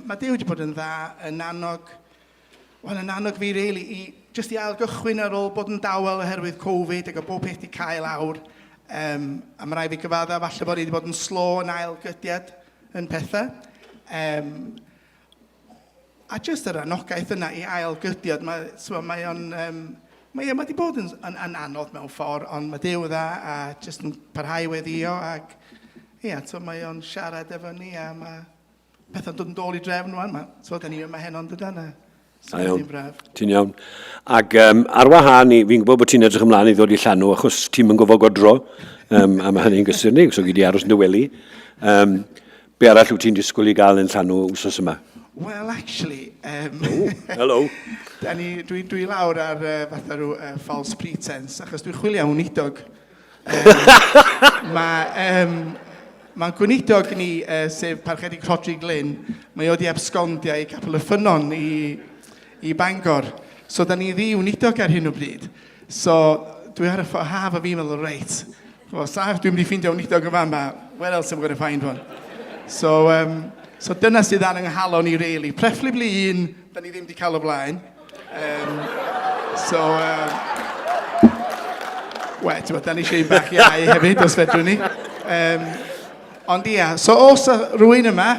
mae Duw wedi bod yn dda yn annog, wel yn annog fi really i jyst i ailgychwyn ar ôl bod yn dawel oherwydd Covid ac o bob peth wedi cael lawr. A mae rhaid fi gyfadda, falle bod i wedi bod yn slo yn ailgydiad yn pethau. A jyst yr anogaeth yna i ailgydiad, mae, t'mo, mae o'n, mae, mae wedi bod yn anodd mewn ffordd, ond mae Duw dda a jyst yn parhau weddio ac ia, t'mo, mae o'n siarad efo ni a mae pethau'n dod yn dôl i drefn rwan. Mae, t'mo, da ni yma heno yn dydan, a so Da iawn. mae'n braf. Ti'n iawn. Ac ar wahân i, fi'n gwybod bod ti'n edrych ymlaen i ddod i Llanw, achos ti'n mynd gofod godro, a mae hynny'n gysur ni, so gei di aros yn dy wely. Be arall wyt ti'n disgwyl i gael yn Llanw wsos yma? Well, actually, Oh, hello. Da ni, dwi lawr ar fatha rhyw false pretense, achos dwi'n chwilio am weinidog. Mae'n gweinidog ni, sef Parchedig Rhodri Glyn, mae o wedi abscondio i Capel y Ffynnon i Bangor. So, da ni ddi weinidog ar hyn o bryd. So, dwi ar y ffordd haf a fi'n meddwl, reit, well, saf dwi'n mynd i ffeindio weinidog yn fama, where else am I going to find one? So dyna sydd ar yng nghalon i, really. Preferably un da ni ddim wedi cael o blaen. So, wel, ti'n bod, da ni eisiau un bach iau hefyd, os fedrwn ni. Ond ia, so os oes rhywun yma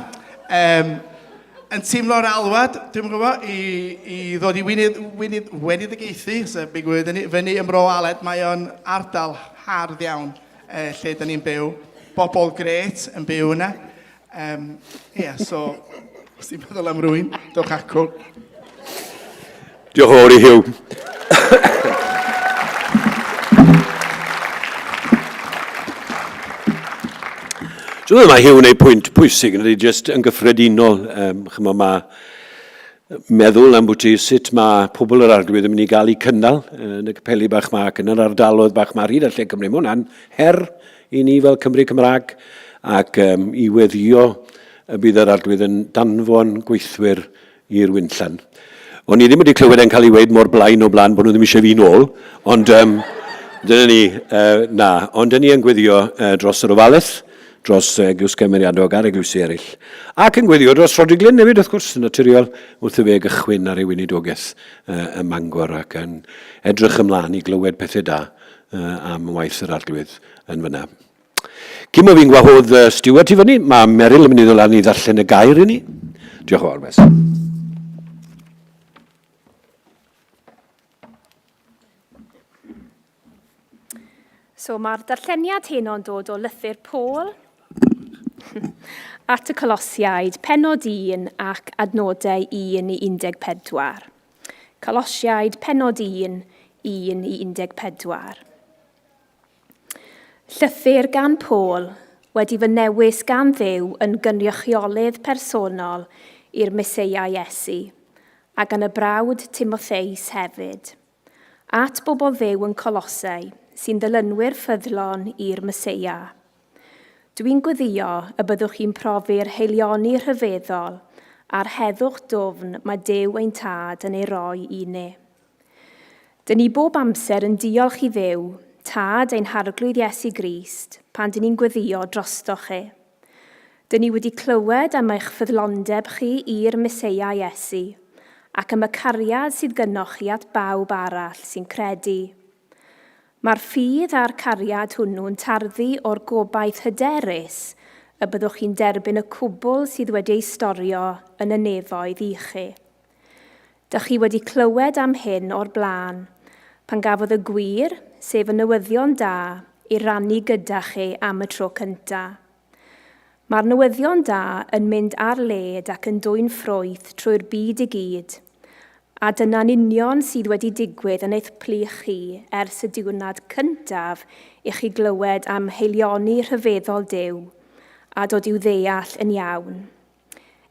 yn teimlo'r alwad, dwi'n gwybod, i ddod i Weinidogaethu, sef big word, fyny ym Mro Aled, mae o'n ardal hardd iawn lle da ni'n byw. Bobl gret yn byw yna. Ia, so, os ti'n meddwl am rywun, dewch acw. Diolch yn fawr i Huw. Dwi'n meddwl mae Huw yn gwneud pwynt pwysig, yn ydy jyst yn gyffredinol. Chymod, mae meddwl am bwti sut mae pobl yr arglwydd yn mynd i gael eu cynnal yn y capeli bach ma ac yn yr ardaloedd bach ma ar hyd a lle Cymru. Mae hwnna'n her i ni fel Cymru Cymraeg ac i weddio y bydd yr arglwydd yn danfon gweithwyr i'r winllan. O'n i ddim wedi clywed e'n cael ei weud mor blaen o blaen bod nhw ddim eisiau fi nôl, ond dyna ni, na, ond dyn ni yn gweddio dros yr ofalaeth, dros Eglwys Cymeriadog a'r eglwysi eraill, ac yn gweddio dros Rhodri Glyn hefyd, wrth gwrs, yn naturiol, wrth i fe gychwyn ar ei weinidogaeth ym Mangor ac yn edrych ymlaen i glywed pethau da am waith yr Arglwydd yn fyna. Cyn bo fi'n gwahodd Stuart i fyny, mae Meryl yn mynd i ddod lan i ddarllen y gair i ni. Diolch yn fawr, Wes. So mae'r darlleniad heno'n dod o lythyr Paul at y Colosiaid, penod 1 ac adnodau 1 i 14. Colosiaid, penod 1, 1 i 14. Llythyr gan Paul, wedi fy newis gan Dduw yn gynrychiolydd personol i'r Meseia Iesu, a gan y brawd Timotheus hefyd. At bobl Dduw yn Colossae, sy'n ddilynwyr ffyddlon i'r Meseia. Dwi'n gweddio y byddwch chi'n profi'r haelioni rhyfeddol a'r heddwch dwfn mae Duw ein Tad yn ei roi i ni. Dyn ni bob amser yn diolch i Dduw, Tad ein Harglwydd Iesu Grist, pan dyn ni'n gweddio drostoch chi. Dyn ni wedi clywed am eich ffyddlondeb chi i'r Meseia Iesu, ac am y cariad sydd gynnoch chi at bawb arall sy'n credu. Mae'r ffydd a'r cariad hwnnw'n tarddu o'r gobaith hyderus y byddwch chi'n derbyn y cwbl sydd wedi ei storio yn y nefoedd i chi. Dych chi wedi clywed am hyn o'r blaen, pan gafodd y gwir, sef y newyddion da, ei rannu gyda chi am y tro cynta. Mae'r newyddion da yn mynd ar led ac yn dwyn ffrwyth trwy'r byd i gyd, a dyna'n union sydd wedi digwydd yn eich plith chi ers y diwrnod cyntaf i chi glywed am haelioni rhyfeddol Duw a dod i'w ddeall yn iawn.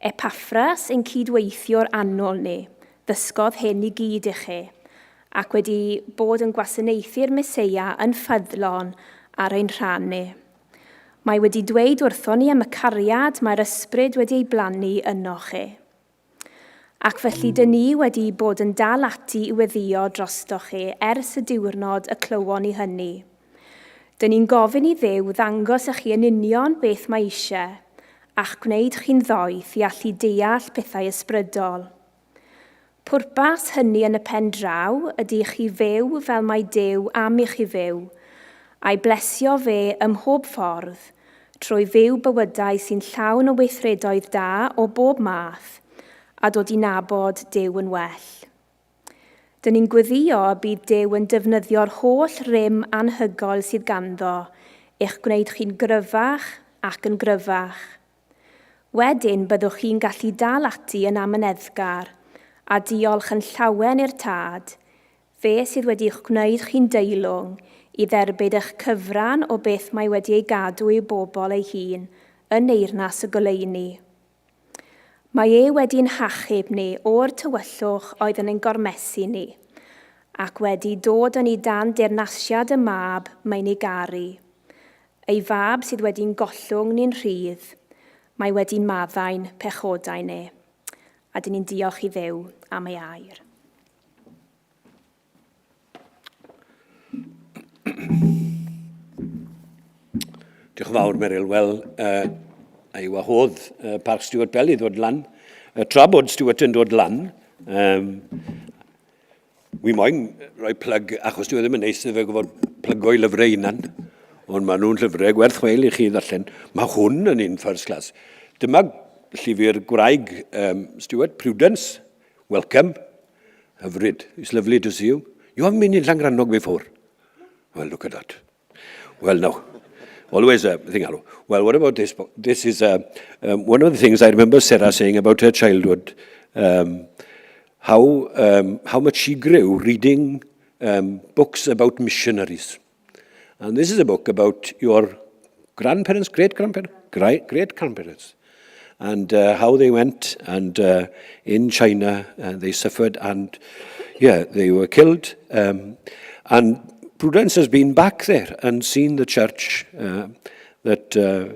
Epaffras, ein cyd-weithiwr annwyl ni, ddysgodd hyn i gyd i chi, ac wedi bod yn gwasanaethu'r Meseia yn ffyddlon ar ein rhan ni. Mae wedi dweud wrthon ni am y cariad mae'r Ysbryd wedi ei blannu ynoch chi. Ac felly dyn ni wedi bod yn dal ati i weddïo drostoch chi ers y diwrnod y clywon ni hynny. Dyn ni'n gofyn i Dduw ddangos i chi yn union beth mae eisiau, a'ch gwneud chi'n ddoeth i allu deall pethau ysbrydol. Pwrpas hynny yn y pen draw ydy i chi fyw fel mae Duw am i chi fyw, a'i blesio fe ym mhob ffordd, trwy fyw bywydau sy'n llawn o weithredoedd da o bob math, a dod i nabod Duw yn well. Dyn ni'n gweddïo y bydd Duw yn defnyddio'r holl rym anhygoel sydd ganddo i'ch gwneud chi'n gryfach ac yn gryfach. Wedyn byddwch chi'n gallu dal ati yn amyneddgar a diolch yn llawen i'r Tad, fe sydd wedi'ch gwneud chi'n deilwng i dderbyn eich cyfran o beth mae wedi ei gadw i'w bobl ei hun yn neyrnas y goleuni. Mae e wedi'n hachub ni o'r tywyllwch oedd yn ein gormesu ni, ac wedi dod â ni dan deyrnasiad y Mab mae'n ei garu. Ei fab sydd wedi'n gollwng ni'n rhydd, mae wedi maddau'n pechodau ni. A dyn ni'n diolch i Dduw am ei air. Diolch yn fawr, Meryl. Wel, uh, a i wahodd uh, Parc Stuart Bell i ddod lan. Uh, tra bod Stuart yn dod lan, um, Wi moyn rhoi plug, achos dyw e ddim yn neis iddo fe gofod plygo'i lyfrau hunan, ond maen nhw'n llyfrau gwerth chweil i chi ddarllen. Mae hwn yn un first class. Dyma llyfr gwraig um, Stuart, Prudence. Welcome. Hyfryd. It's lovely to see you. You haven't been in Llangrannog before. Well, look at that. Well, no. Always a thing, hello. Well, what about this book? This is um, one of the things I remember Sarah saying about her childhood, um, how, um, how much she grew reading um, books about missionaries. And this is a book about your grandparents, great-grandparents, great-grandparents, and uh, how they went and uh, in China uh, they suffered and yeah, they were killed. Um, and Prudence has been back there and seen the church uh, that uh,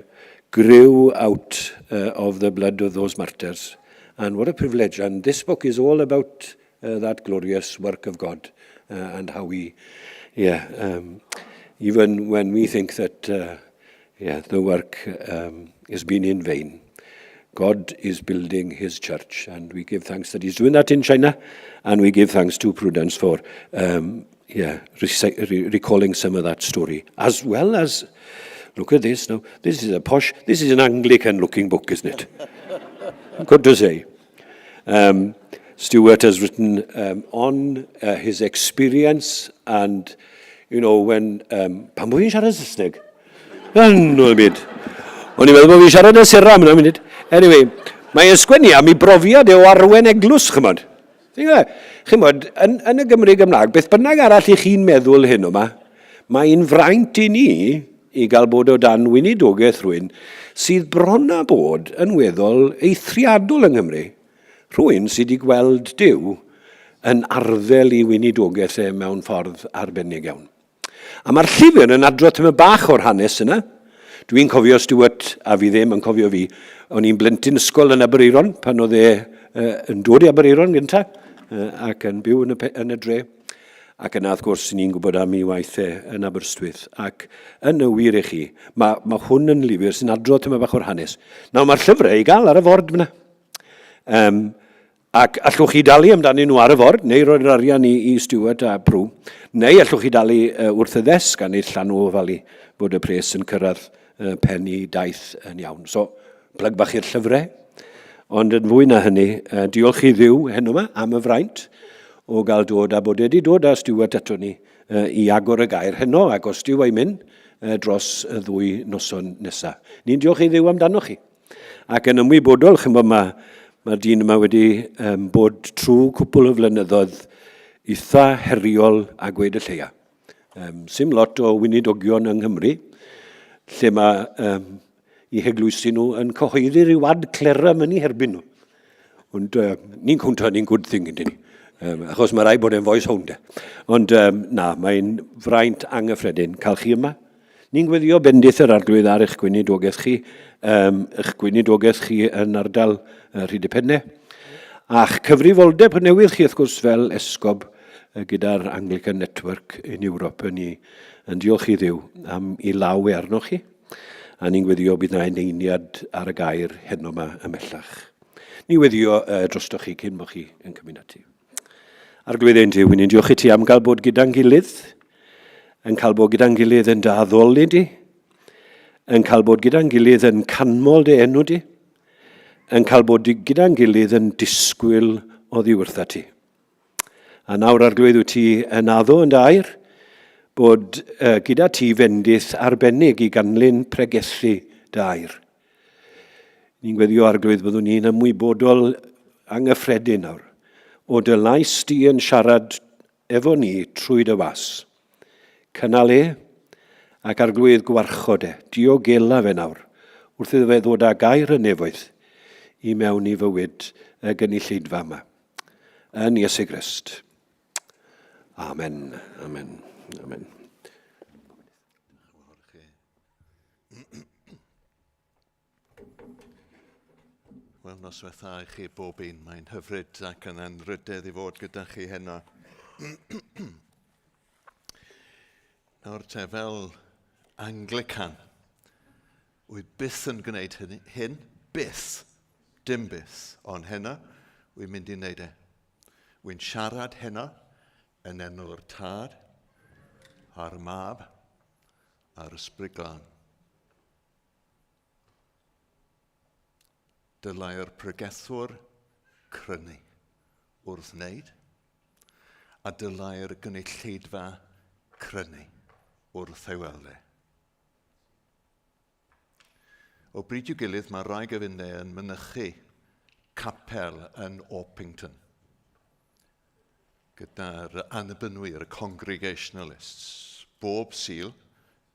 grew out uh, of the blood of those martyrs. And what a privilege. And this book is all about uh, that glorious work of God uh, and how we, yeah, um, even when we think that uh, yeah, the work um, has been in vain, God is building his church, and we give thanks that he's doing that in China, and we give thanks to Prudence for um, yeah, re recalling some of that story, as well as, look at this now, this is a posh, this is an Anglican-looking book, isn't it? Good to say. Um, Stuart has written um, on uh, his experience and, you know, when... Um, pan bod fi'n siarad Saesneg? Yn o'r byd. O'n i'n meddwl bod fi'n siarad y sera am yna munud. Anyway, mae e'n sgwennu am ei brofiad e o arwen eglwys, chymod. Chymod, yn, yn y Gymru Gymraeg, beth bynnag arall i chi'n meddwl hyn yma, mae'n fraint i ni i gael bod o dan weinidogaeth rhywun sydd bron â bod yn weddol eithriadol yng Nghymru. Rhywun sydd wedi gweld Duw yn arddel i weinidogaeth e mewn ffordd arbennig iawn. A mae'r llyfr yn adrodd tymed bach o'r hanes yna. Dwi'n cofio Stuart, a fi ddim yn cofio fi, o'n i'n blentyn ysgol yn Aberaeron pan oedd e uh, yn dod i Aberaeron gyntaf uh, ac yn byw yn y, yn y dre. Ac yna, wrth gwrs, ni'n gwybod am ei waith e yn Aberystwyth. Ac yn y wir i chi, mae, mae hwn yn lyfr sy'n adrodd tyma bach o'r hanes. Nawr, mae'r llyfrau i gael ar y ford fyna. Um, ac allwch chi dalu amdanyn nhw ar y ford, neu roi'r arian i, i Stuart a Prw, neu allwch chi dalu uh, wrth y ddesg a neu llanw ofalu bod y pres yn cyrraedd uh, pen i daith yn iawn. So, Plug bach i'r llyfrau. Ond yn fwy na hynny, diolch i Dduw heno yma am y fraint o gael dod a bod wedi dod â Stuart ato ni uh, i agor y gair heno ac os Duw a'i mynd uh, dros y ddwy noson nesaf. Ni'n diolch i Dduw amdano chi. Ac yn ymwybodol, chymod, mae mae'r dyn yma wedi um, bod trwy cwpl o flynyddoedd eitha heriol a gweud y lleia. Um, sim lot o weinidogion yng Nghymru lle mae um, i heglwysi nhw yn cyhoeddi rhyw ad clera yn eu herbyn nhw. Ond uh, ni'n cwnto hynny'n good thing, yndyn ni. Um, achos mae rai bod e'n voice hound. Ond um, na, mae'n fraint anghyffredin cael chi yma. Ni'n gweddio bendith yr arglwydd ar eich gweinidogaeth chi, um, eich gweinidogaeth chi yn ardal uh, Rhydypenne, a'ch cyfrifoldeb newydd chi, wrth gwrs, fel esgob gyda'r Anglican Network in Europe. Yn, i, yn diolch i Dduw am i law e arnoch chi, a ni'n gweddio bydd na eneiniad ar y gair heno yma ymhellach. Ni weddio uh, drostoch chi cyn bod chi yn cymryd ati. Arglwydd ein Duw, ni'n diolch i ti am gael bod gyda'n gilydd, yn cael bod gyda'n gilydd yn dy addoli di, yn cael bod gyda'n gilydd yn canmol dy enw di, yn cael bod gyda'n gilydd yn disgwyl oddi wrtha ti. A nawr, Arglwydd, wyt ti yn addo yn dy air bod uh, gyda ti fendith arbennig i ganlyn pregethu dy air. Ni'n gweddio Arglwydd byddwn ni'n ymwybodol anghyffredin nawr o dy lais di yn siarad efo ni trwy dy was. Cynnal e ac Arglwydd gwarchod e, diogela fe nawr wrth iddo fe ddod â gair y nefoedd i mewn i fywyd y gynulleidfa yma. Yn Iesu Grist. Amen. Amen. Amen. Wel, noswaith dda i chi bob un. Mae'n hyfryd ac yn anrhydedd i fod gyda chi heno. Nawr te, fel Anglican, wy byth yn gwneud hynny, hyn, byth, dim byth, ond heno, wy'n mynd i wneud e. Wy'n siarad heno yn enw'r Tad, a'r Mab, a'r Ysbryd Glân. Dylai'r pregethwr crynu wrth wneud, a dylai'r gynulleidfa crynu wrth ei weld e. O bryd i'w gilydd mae rai gyfunau yn mynychu capel yn Orpington gyda'r Annibynwyr, y Congregationalists. Bob Sul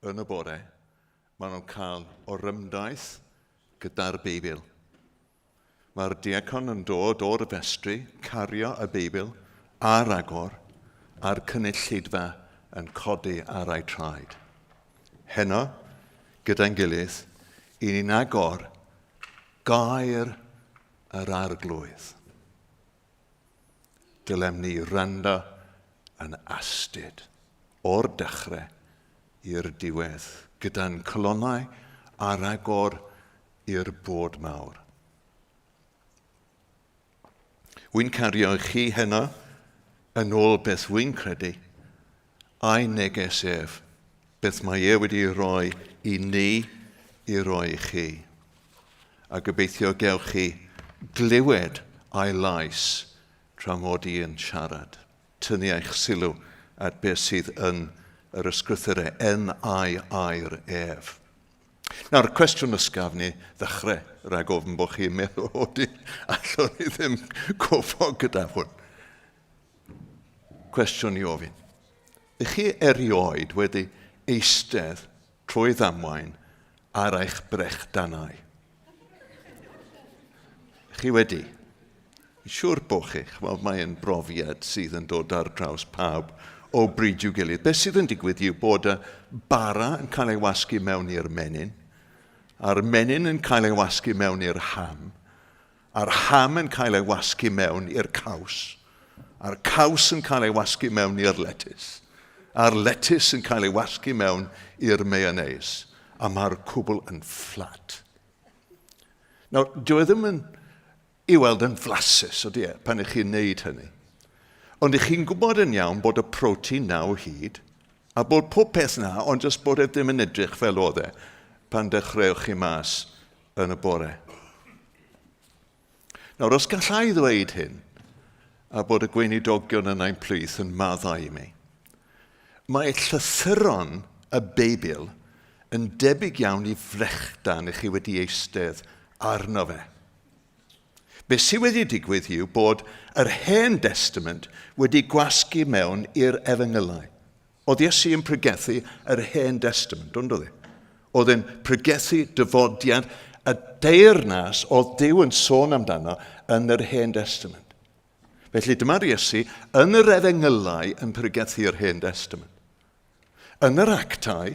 yn y bore, maen nhw'n cael orymdaith gyda'r Beibl. Mae'r diacon yn dod o'r festri, cario y Beibl ar agor, a'r cynulleidfa yn codi ar eu traed. Heno, gyda'n gilydd, i ni'n agor gair yr Arglwydd. Dylem ni wrando yn astud o'r dechrau i'r diwedd, gyda'n calonnau ar agor i'r bod mawr. Wy'n cario i chi heno yn ôl beth wy'n credu, a'i neges ef, beth mae e wedi rhoi i ni i roi i chi. A gobeithio gewch chi glywed a'i lais tra mod i yn siarad. Tynnu eich sylw at beth sydd yn yr ysgrythurau, yn a'i air ef. Nawr, cwestiwn ysgafn i ddechrau, rhag ofn bod chi'n meddwl, o di, allwn ni ddim gofo gyda hwn. Cwestiwn i ofyn. Ych chi erioed wedi eistedd trwy ddamwain ar eich brechdanau? Chi wedi? Siwr bod chi, chymod, mae'n brofiad sydd yn dod ar draws pawb o bryd i'w gilydd. Beth sydd yn digwydd yw bod y bara yn cael ei wasgu mewn i'r menyn, a'r menyn yn cael ei wasgu mewn i'r ham, a'r ham yn cael ei wasgu mewn i'r caws, a'r caws yn cael ei wasgu mewn i'r letys, a'r letys yn cael ei wasgu mewn i'r mayonnaise, a mae'r cwbl yn fflat. Nawr, dyw e ddim yn i weld yn flasus, ydy e, pan ych chi'n neud hynny. Ond ych chi'n gwybod yn iawn bod y protein na o hyd, a bod pob peth na, ond jyst bod e ddim yn edrych fel oedd e pan dechreuwch chi mas yn y bore. Nawr, os gallai ddweud hyn, a bod y gweinidogion yn ein plith yn maddau i mi. Mae llythyron y Beibl yn debyg iawn i frechdan i chi wedi eistedd arno fe. Be sydd wedi digwydd yw bod yr Hen Destament wedi gwasgu mewn i'r Efengylau. Oedd Iesu yn pregethu yr Hen Destament, ond oedd e? Oedd e'n pregethu dyfodiad y deyrnas oedd Duw yn sôn amdano yn yr Hen Destament. Felly dyma'r Iesu yn yr Efengylau yn pregethu'r Hen Destament. Yn yr Actau,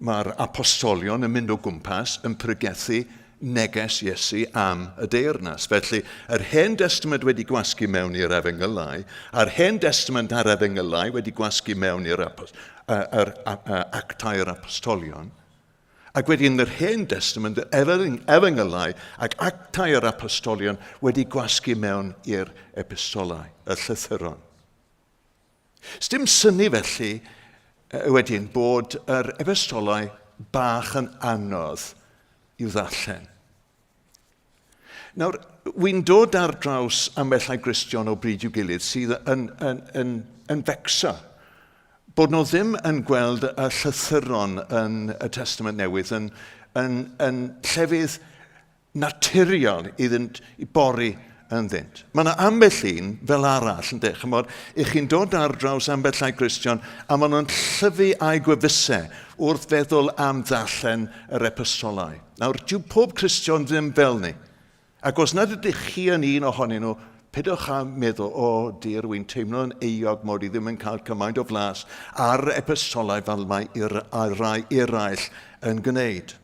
mae'r apostolion yn mynd o gwmpas yn pregethu neges Iesu am y deyrnas. Felly, yr Hen Destament wedi gwasgu mewn i'r Efengylau, a'r Hen Destament a'r Efengylau wedi gwasgu mewn i'r yr, Actau'r Apostolion. Ac wedyn yr Hen Destament, yr Efengylau ac Actau'r Apostolion wedi gwasgu mewn i'r epistolau, y llythyron. Sdim synnu felly wedyn bod yr epistolau bach yn anodd i'w ddarllen. Nawr, wy'n dod ar draws ambell i Gristion o bryd i'w gilydd sydd yn, yn, yn, yn fecso bod nhw ddim yn gweld y llythyron yn y Testament Newydd yn, yn, yn llefydd naturiol iddynt i bori ynddynt. Mae yna ambell un fel arall, ynddo? Chymod, i chi'n dod ar draws ambell i Gristion a maen nhw'n llyfu a'u gwefusau wrth feddwl am ddarllen yr epistolau. Nawr, dyw pob Cristion ddim fel ni. Ac os nad ydych chi yn un ohonyn nhw, peidiwch â meddwl, o oh, dir, wy'n teimlo'n euog mod i ddim yn cael cymaint o flas ar epistolau fel mae rai eraill yn gwneud.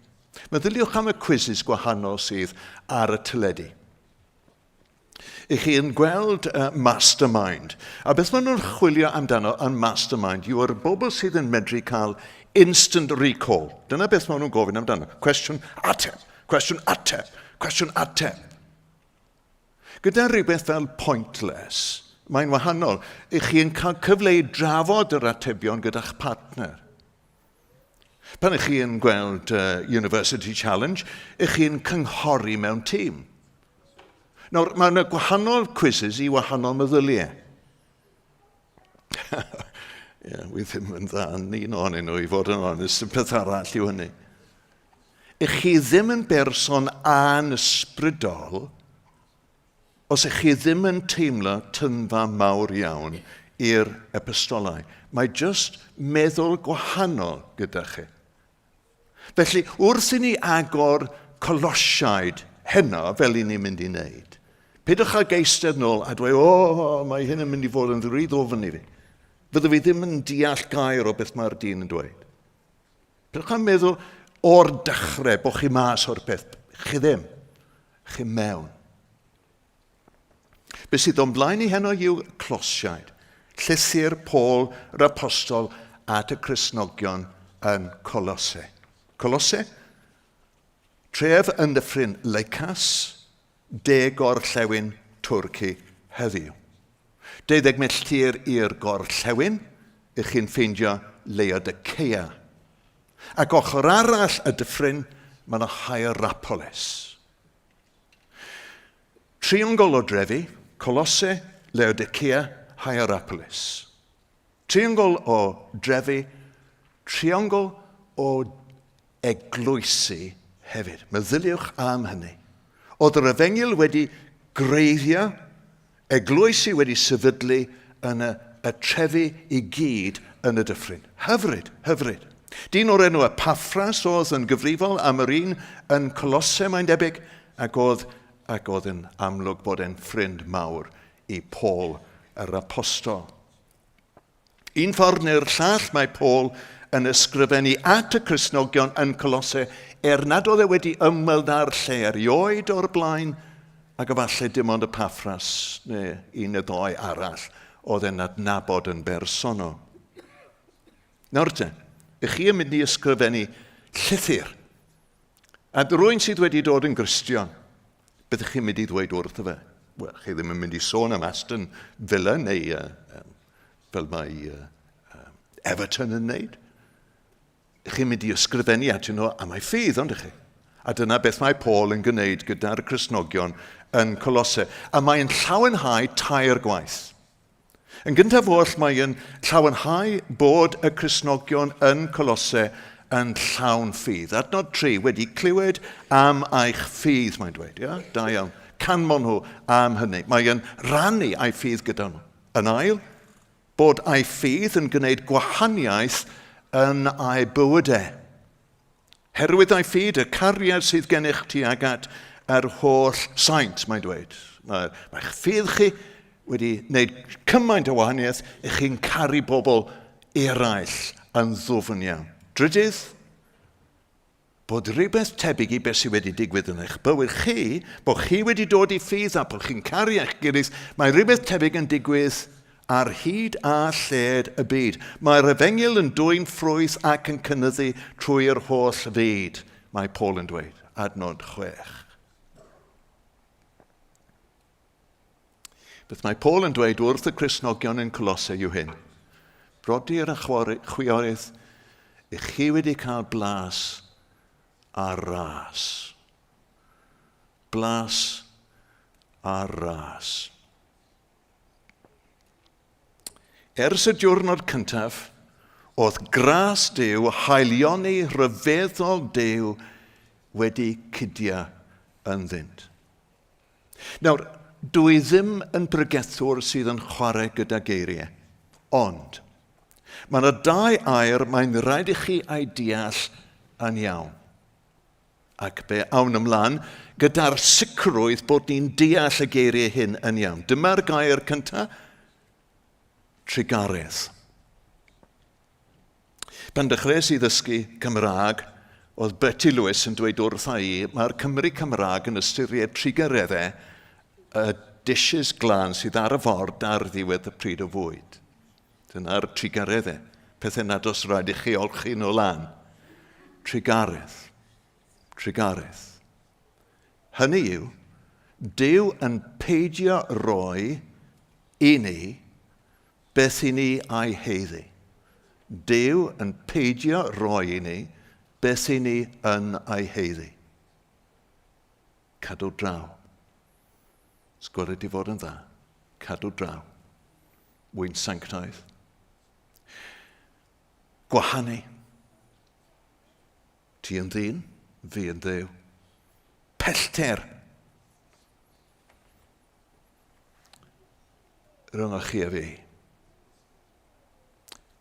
Meddyliwch am y quizzes gwahanol sydd ar y teledu. I chi yn gweld uh, Mastermind. A beth maen nhw'n chwilio amdano yn Mastermind yw'r bobl sydd yn medru cael instant recall. Dyna beth maen nhw'n gofyn amdano. Cwestiwn, ateb, cwestiwn, ateb, cwestiwn, ateb. Gyda rhywbeth fel Pointless, mae'n wahanol. I chi yn cael cyfle i drafod yr atebion gyda'ch partner. Pan ych chi yn gweld uh, University Challenge, ych chi'n cynghori mewn tîm. Nawr, mae yna gwahanol quizzes i wahanol meddyliau. Ie, yeah, wi ddim yn dda yn un ohonyn nhw, i fod yn onest, y peth arall yw hynny. Ych chi ddim yn berson anysbrydol Os ych chi ddim yn teimlo tynfa mawr iawn i'r epistolau, mae jyst meddwl gwahanol gyda chi. Felly, wrth i ni agor Colosiaid heno, fel i ni'n mynd i wneud, peidiwch ag eistedd nôl a dweud, o, oh, mae hyn yn mynd i fod yn rhy ddwfn i fi. Fyddwn fi ddim yn deall gair o beth mae'r dyn yn dweud. Peidiwch â meddwl o'r dechrau bod chi mas o'r peth. Chi ddim. Chi mewn. Be sydd o'n blaen i heno yw Closiaid. Llythyr Paul yr Apostol at y Cristnogion yn Colosse. Colosse? Tref yn dyffryn Lycas, de gorllewin Twrci heddiw. Deuddeg milltir i'r gorllewin, ych chi'n ffeindio Laodicea. Ac ochr arall y dyffryn, mae yna Hierapolis. Triongl o drefi, Colosse, Laodicea, Hierapolis. Triongl o drefi, triongl o eglwysi hefyd. Meddyliwch am hynny. Oedd yr efengyl wedi greiddio, eglwysi wedi sefydlu yn y, y trefi i gyd yn y dyffryn. Hyfryd, hyfryd. Dyn o'r enw Epaffras oedd yn gyfrifol am yr un yn Colosse, mae'n debyg, ac oedd, ac oedd yn amlwg bod e'n ffrind mawr i Paul yr apostol. Un ffordd neu'r llall mae Paul yn ysgrifennu at y Cristnogion yn Colosse er nad oedd e wedi ymweld â'r lle erioed o'r blaen ac efallai dim ond Epaffras neu un neu ddoi arall oedd e'n adnabod yn bersonol. Nawr te, ych chi yn mynd i ysgrifennu llythyr A rwy'n sydd wedi dod yn Gristion, beth ych chi'n mynd i ddweud wrtho fe? Wel, chi ddim yn mynd i sôn am Aston Villa neu uh, fel mae uh, Everton yn wneud. Chi'n mynd i ysgrifennu atyn nhw am ei ffydd, ond ych chi? A dyna beth mae Paul yn gwneud gyda'r Cristnogion yn Colosse. A mae'n llawenhau tair gwaith. Yn gyntaf oll, mae'n llawenhau bod y Cristnogion yn Colosse yn llawn ffydd. Adnod 3, wedi clywed am eich ffydd, mae'n dweud. Ia? Da iawn. Canmol nhw am hynny. Mae'n rannu ei ffydd gyda nhw. Yn ail, bod ei ffydd yn gwneud gwahaniaeth yn ei bywydau. Herwydd ei ffydd, y cariad sydd gennych tuag at yr holl saint, mae'n dweud. Mae, mae'ch ffydd chi wedi gwneud cymaint o wahaniaeth i chi'n caru bobl eraill yn ddwfn iawn. Drydydd, bod rhywbeth tebyg i beth sydd wedi digwydd yn eich bywyd chi, bod chi wedi dod i ffydd a bod chi'n caru eich gilydd, mae rhywbeth tebyg yn digwydd Ar hyd a lled y byd. Mae'r efengyl yn dwyn ffrwyth ac yn cynyddu trwy'r holl fyd, mae Paul yn dweud, adnod 6. Beth mae Paul yn dweud wrth y Cristnogion yn Colosse yw hyn. Brodyr a chwiorydd, i chi wedi cael blas ar ras. Blas ar ras. Ers y diwrnod cyntaf, oedd gras Duw, haelioni rhyfeddol Duw wedi cydio ynddynt. Nawr, dwi ddim yn bregethwr sydd yn chwarae gyda geiriau, ond mae yna dau air mae'n rhaid i chi ei deall yn iawn. Ac fe awn ymlaen gyda'r sicrwydd bod ni'n deall y geiriau hyn yn iawn. Dyma'r gair cyntaf, trugaredd. Pan dechreuais i ddysgu Cymraeg, oedd Betty Lewis yn dweud wrtha i, mae'r Cymry Cymraeg yn ystyried trugareddau y dishes glân sydd ar y ford ar ddiwedd y pryd o fwyd. Dyna'r trugareddau, pethau nad oes rhaid i chi olchi nhw lan. Trugaredd. Trugaredd. Hynny yw, Duw yn peidio rhoi i ni beth i ni a'i heiddi. Duw yn peidio rhoi i ni beth i ni yn ei heiddi. Cadw draw. Sgweled i fod yn dda. Cadw draw. Mwyn sanctaidd. Gwahanu. Ti yn ddyn, fi yn ddew. Pellter. Rhwng chi a fi.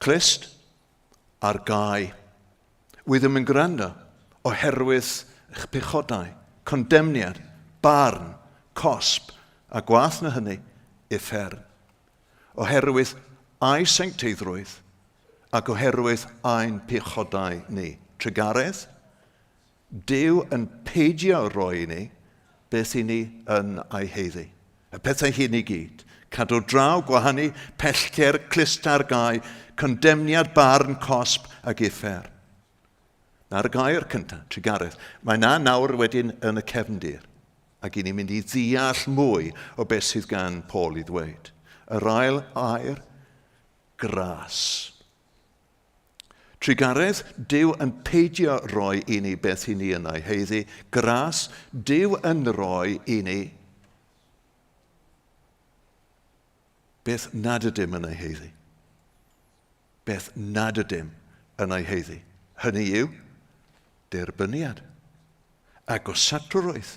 Clust ar gau. Wy ddim yn gwrando oherwydd eich pechodau, condemniad, barn, cosb, a gwath na hynny, uffern. Oherwydd ei sancteiddrwydd ac oherwydd ein pechodau ni. Trugaredd, Duw yn peidio rhoi i ni beth i ni yn ei heiddi. Y pethau hyn i gyd. Cadw draw, gwahanu, pellter, clust ar gau, condemniad, barn, cosb ac uffern. Na'r gair cyntaf, trugaredd. Mae na nawr wedyn yn y cefndir. Ac i ni'n mynd i ddeall mwy o beth sydd gan Paul i ddweud. Yr ail air, gras. Trugaredd, Duw yn peidio rhoi i ni beth i ni yn ei heiddi. Gras, Duw yn rhoi i ni beth nad ydym yn ei heiddi. Beth nad ydym yn ei heiddi. Hynny yw, derbyniad, agosatrwydd,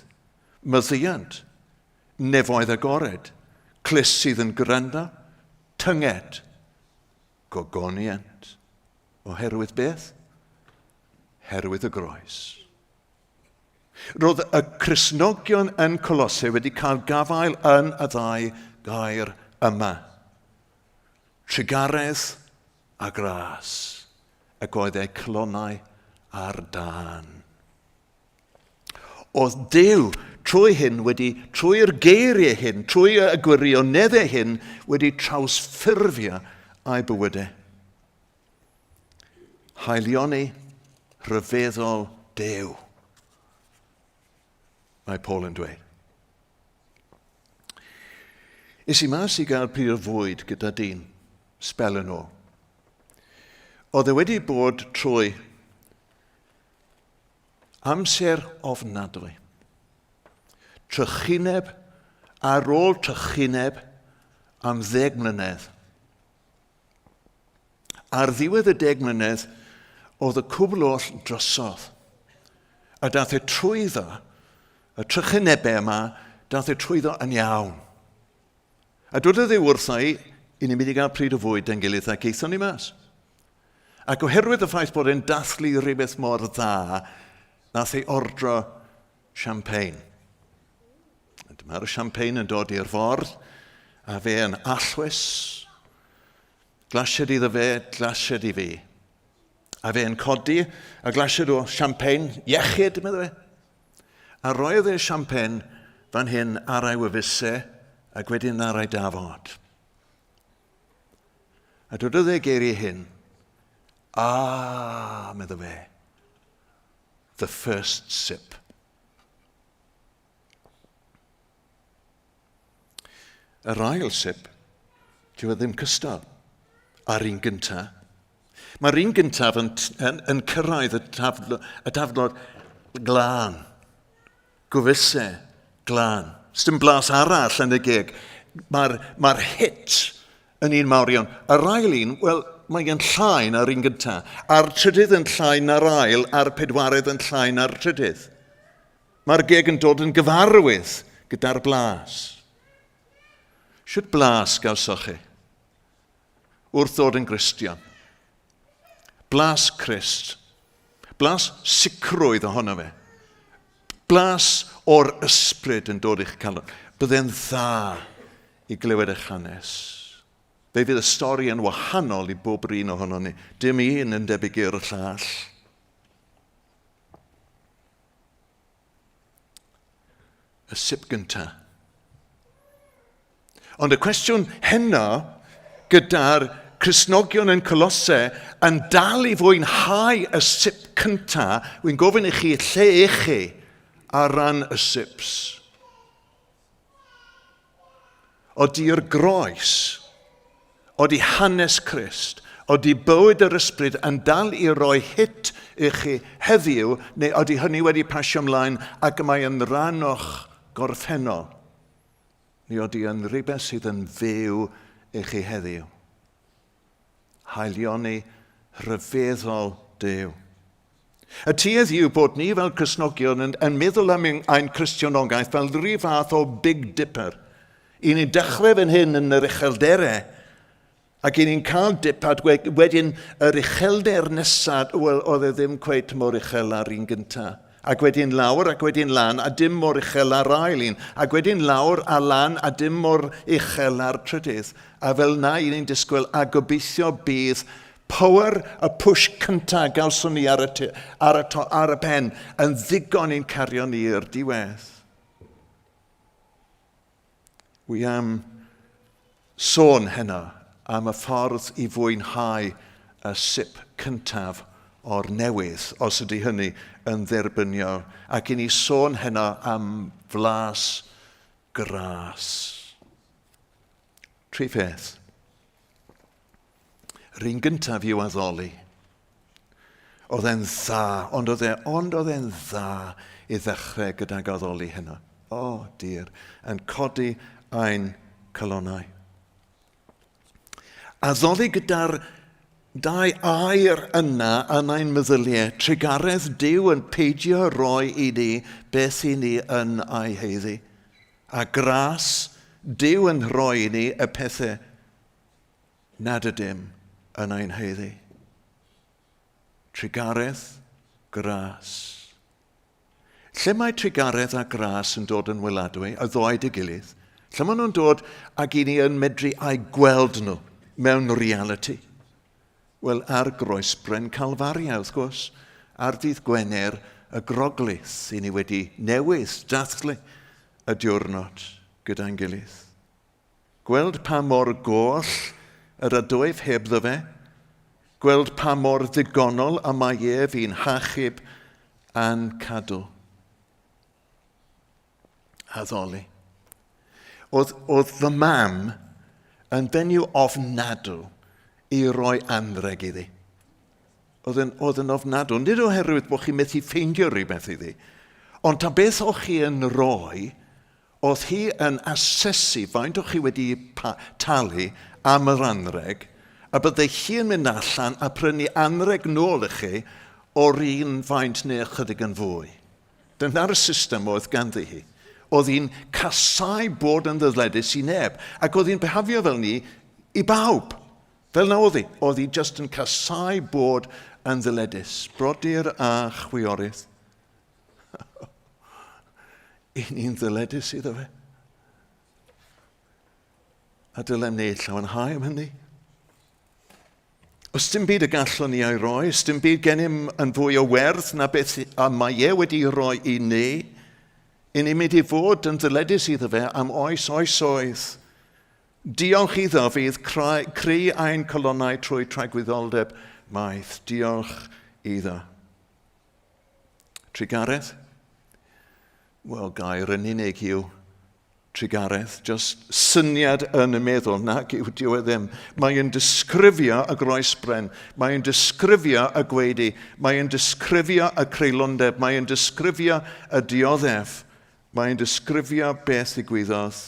mythiant, nefoedd agored, clust sydd yn gwrando, tynged, Gogoniant. Oherwydd beth? Herwydd y groes. Roedd y Cristnogion yn Colosse wedi cael gafael yn y ddau gair yma. Trugaredd a gras, ac oedd eu calonnau ar dân. Oedd Duw trwy hyn wedi, trwy'r geiriau hyn, trwy y gwirioneddau hyn, wedi trawsffurfio ei bywydau. Haelioni rhyfeddol Duw, mae Paul yn dweud. Es i mas i gael pryd o fwyd gyda dyn, sbel yn ôl. Oedd e wedi bod trwy Amser ofnadwy. Trychineb ar ôl trychineb am ddeg mlynedd. Ar ddiwedd y deg mlynedd, oedd y cwbl oll drosodd. A dath e trwyddo, y trychinebau yma, dath e trwyddo yn iawn. A dwedodd e wrtha i, i ni'n mynd i gael pryd o fwyd da'n gilydd ac aethon ni mas. Ac oherwydd y ffaith bod e'n dathlu rhywbeth mor dda, nath ei ordro champagne. A dyma'r champagne yn dod i'r ffordd, a fe yn allwys. Glasied iddo fe, glasied i fi. A fe yn codi a glasied o champagne, iechyd, meddwl fe. A roedd e champagne fan hyn ar ei wefusau ac wedyn ar ei dafod. A dwedodd e geiriau hyn, Ah, medda fe, the first sip. Yr ail sip, dyw e ddim cystal a'r un gyntaf. Mae'r un gyntaf yn, yn, yn cyrraedd y, taflo, y taflod glân. Gwefusau glân. Sdim blas arall yn y geg. Mae'r mae hit yn un mawr iawn. Yr ail un, wel, mae'n llai na'r un gyntaf. A'r trydydd yn llai na'r ail, a'r pedwaredd yn llai na'r trydydd. Mae'r geg yn dod yn gyfarwydd gyda'r blas. Shwt blas gawsoch chi wrth ddod yn Gristion? Blas Crist. Blas sicrwydd ohono fe. Blas o'r ysbryd yn dod i'ch calon. Byddai'n dda i glywed eich hanes. Fe fydd y stori yn wahanol i bob un ohono ni. Dim un yn debyg i'r llall. Y sip gyntaf. Ond y cwestiwn heno gyda'r Cristnogion yn Colosse yn dal i fwynhau y sip cynta, wy'n gofyn i chi lle i chi ar ran y sips. Ody'r groes, ody hanes Crist, ody bywyd yr ysbryd yn dal i roi hit i chi heddiw, neu ody hynny wedi pasio ymlaen ac mae yn rhan o'ch gorffennol? Mi ody yn rhywbeth sydd yn fyw i chi heddiw. Haelioni rhyfeddol Duw. Y tuedd yw bod ni fel Cristnogion yn, yn meddwl am ein Cristionogaeth fel rhyw fath o Big Dipper. I ni'n dechrau fan hyn yn yr uchelderau, ac i ni'n cael dip a wedyn yr uchelder nesaf, wel, oedd e ddim cweit mor uchel â'r un gyntaf. Ac wedyn lawr ac wedyn lan a dim mor uchel â'r ail un. Ac wedyn lawr a lan a dim mor uchel â'r trydydd. A fel na i ni'n disgwyl a gobeithio bydd power y push cynta gawson ni ar y, ar y, to, ar y pen yn ddigon i'n cario ni i'r diwedd. Wi am sôn heno am y ffordd i fwynhau y sip cyntaf o'r newydd, os ydy hynny yn dderbyniol, ac i ni sôn heno am flas gras. Tri pheth. Yr un gyntaf i'w addoli. Oedd e'n dda, ond oedd e, ond oedd e'n dda i ddechrau gydag addoli heno. O, oh, dir, yn codi ein calonnau. Addoli gyda'r dau air yna yn ein meddyliau, trugaredd Duw yn peidio roi i ni beth i ni yn ei heiddi, a gras Duw yn rhoi i ni y pethau nad ydym yn ein haeddu. Trugaredd, gras. Lle mae trugaredd a gras yn dod yn weladwy, y ddau dy gilydd, lle maen nhw'n dod ag i ni yn medru eu gweld nhw mewn reality? Wel, ar groesbren Calfaria, wrth gwrs, ar ddydd Gwener y Groglith, i ni wedi newydd dathlu y diwrnod gyda'n gilydd. Gweld pa mor goll yr ydoedd hebddo fe, gweld pa mor ddigonol y mae ef i'n hachub a'n cadw. Addoli. Oedd, oedd fy mam yn fenyw ofnadw i roi anrheg iddi. Oedd yn, oedd yn ofnadw. Nid oherwydd bod chi'n methu ffeindio rhywbeth iddi, ond ta beth o'ch chi yn rhoi, oedd hi yn asesu faint o'ch chi wedi talu am yr anreg, a byddai hi yn mynd allan a prynu anreg nôl i chi o'r un faint neu ychydig yn fwy. Dyna'r system oedd ganddi hi. Oedd hi'n casau bod yn ddyledus i neb, ac oedd hi'n behafio fel ni i bawb. Fel na oedd hi. Oedd hi just yn casau bod yn ddyledus. Brodyr a chwiorydd. I ni'n ddyledus iddo fe. A dylem ni llawenhau am hynny. Os dim byd y gallwn ni ei roi, os dim byd gennym yn fwy o werth na beth a mae e wedi roi i ni, i ni'n mynd i fod yn ddyledus iddo fe am oes oesoedd. Diolch iddo fydd cry ein colonnau trwy tragwyddoldeb maith. Diolch iddo. Trugaredd? Wel, gair yn unig yw trugaredd, just syniad yn y meddwl, nag yw dyw e ddim. Mae'n disgrifio y groesbren, mae'n disgrifio y gweidi, mae'n disgrifio y creulondeb, mae'n disgrifio y dioddef, mae'n disgrifio beth ddigwyddodd.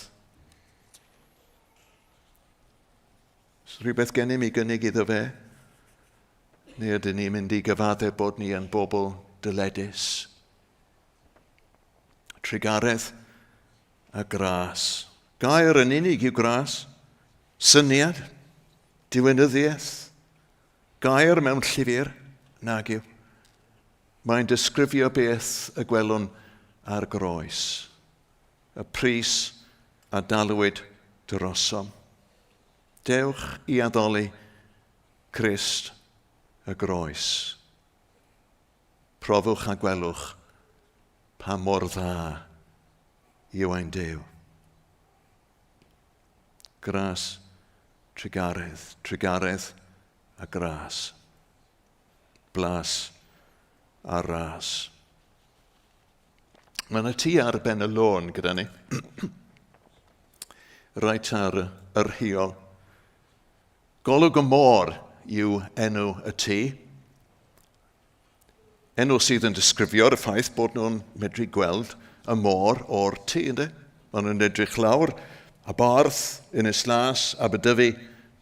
Os rhywbeth gennym i gynnig iddo fe, neu ydyn ni'n mynd i gyfaddef bod ni yn bobl dyledus? Trugaredd a gras. Gair yn unig yw gras. Syniad, diwinyddiaeth. Gair mewn llyfr, nag yw. Mae'n disgrifio beth y gwelwn ar groes. Y pris a dalwyd drosom. Dewch i addoli Crist y groes. Profwch a gwelwch pa mor dda yw ein Duw. Gras, trugaredd, trugaredd a gras. Blas a ras. Mae yna tŷ ar ben y lôn gyda ni. Reit ar yr heol. Golwg y môr yw enw y tŷ. Enw sydd yn disgrifio'r ffaith bod nhw'n medru gweld y môr o'r tŷ, ynddo? Maen nhw'n edrych lawr a Barth, Ynys Las, Aberdyfi,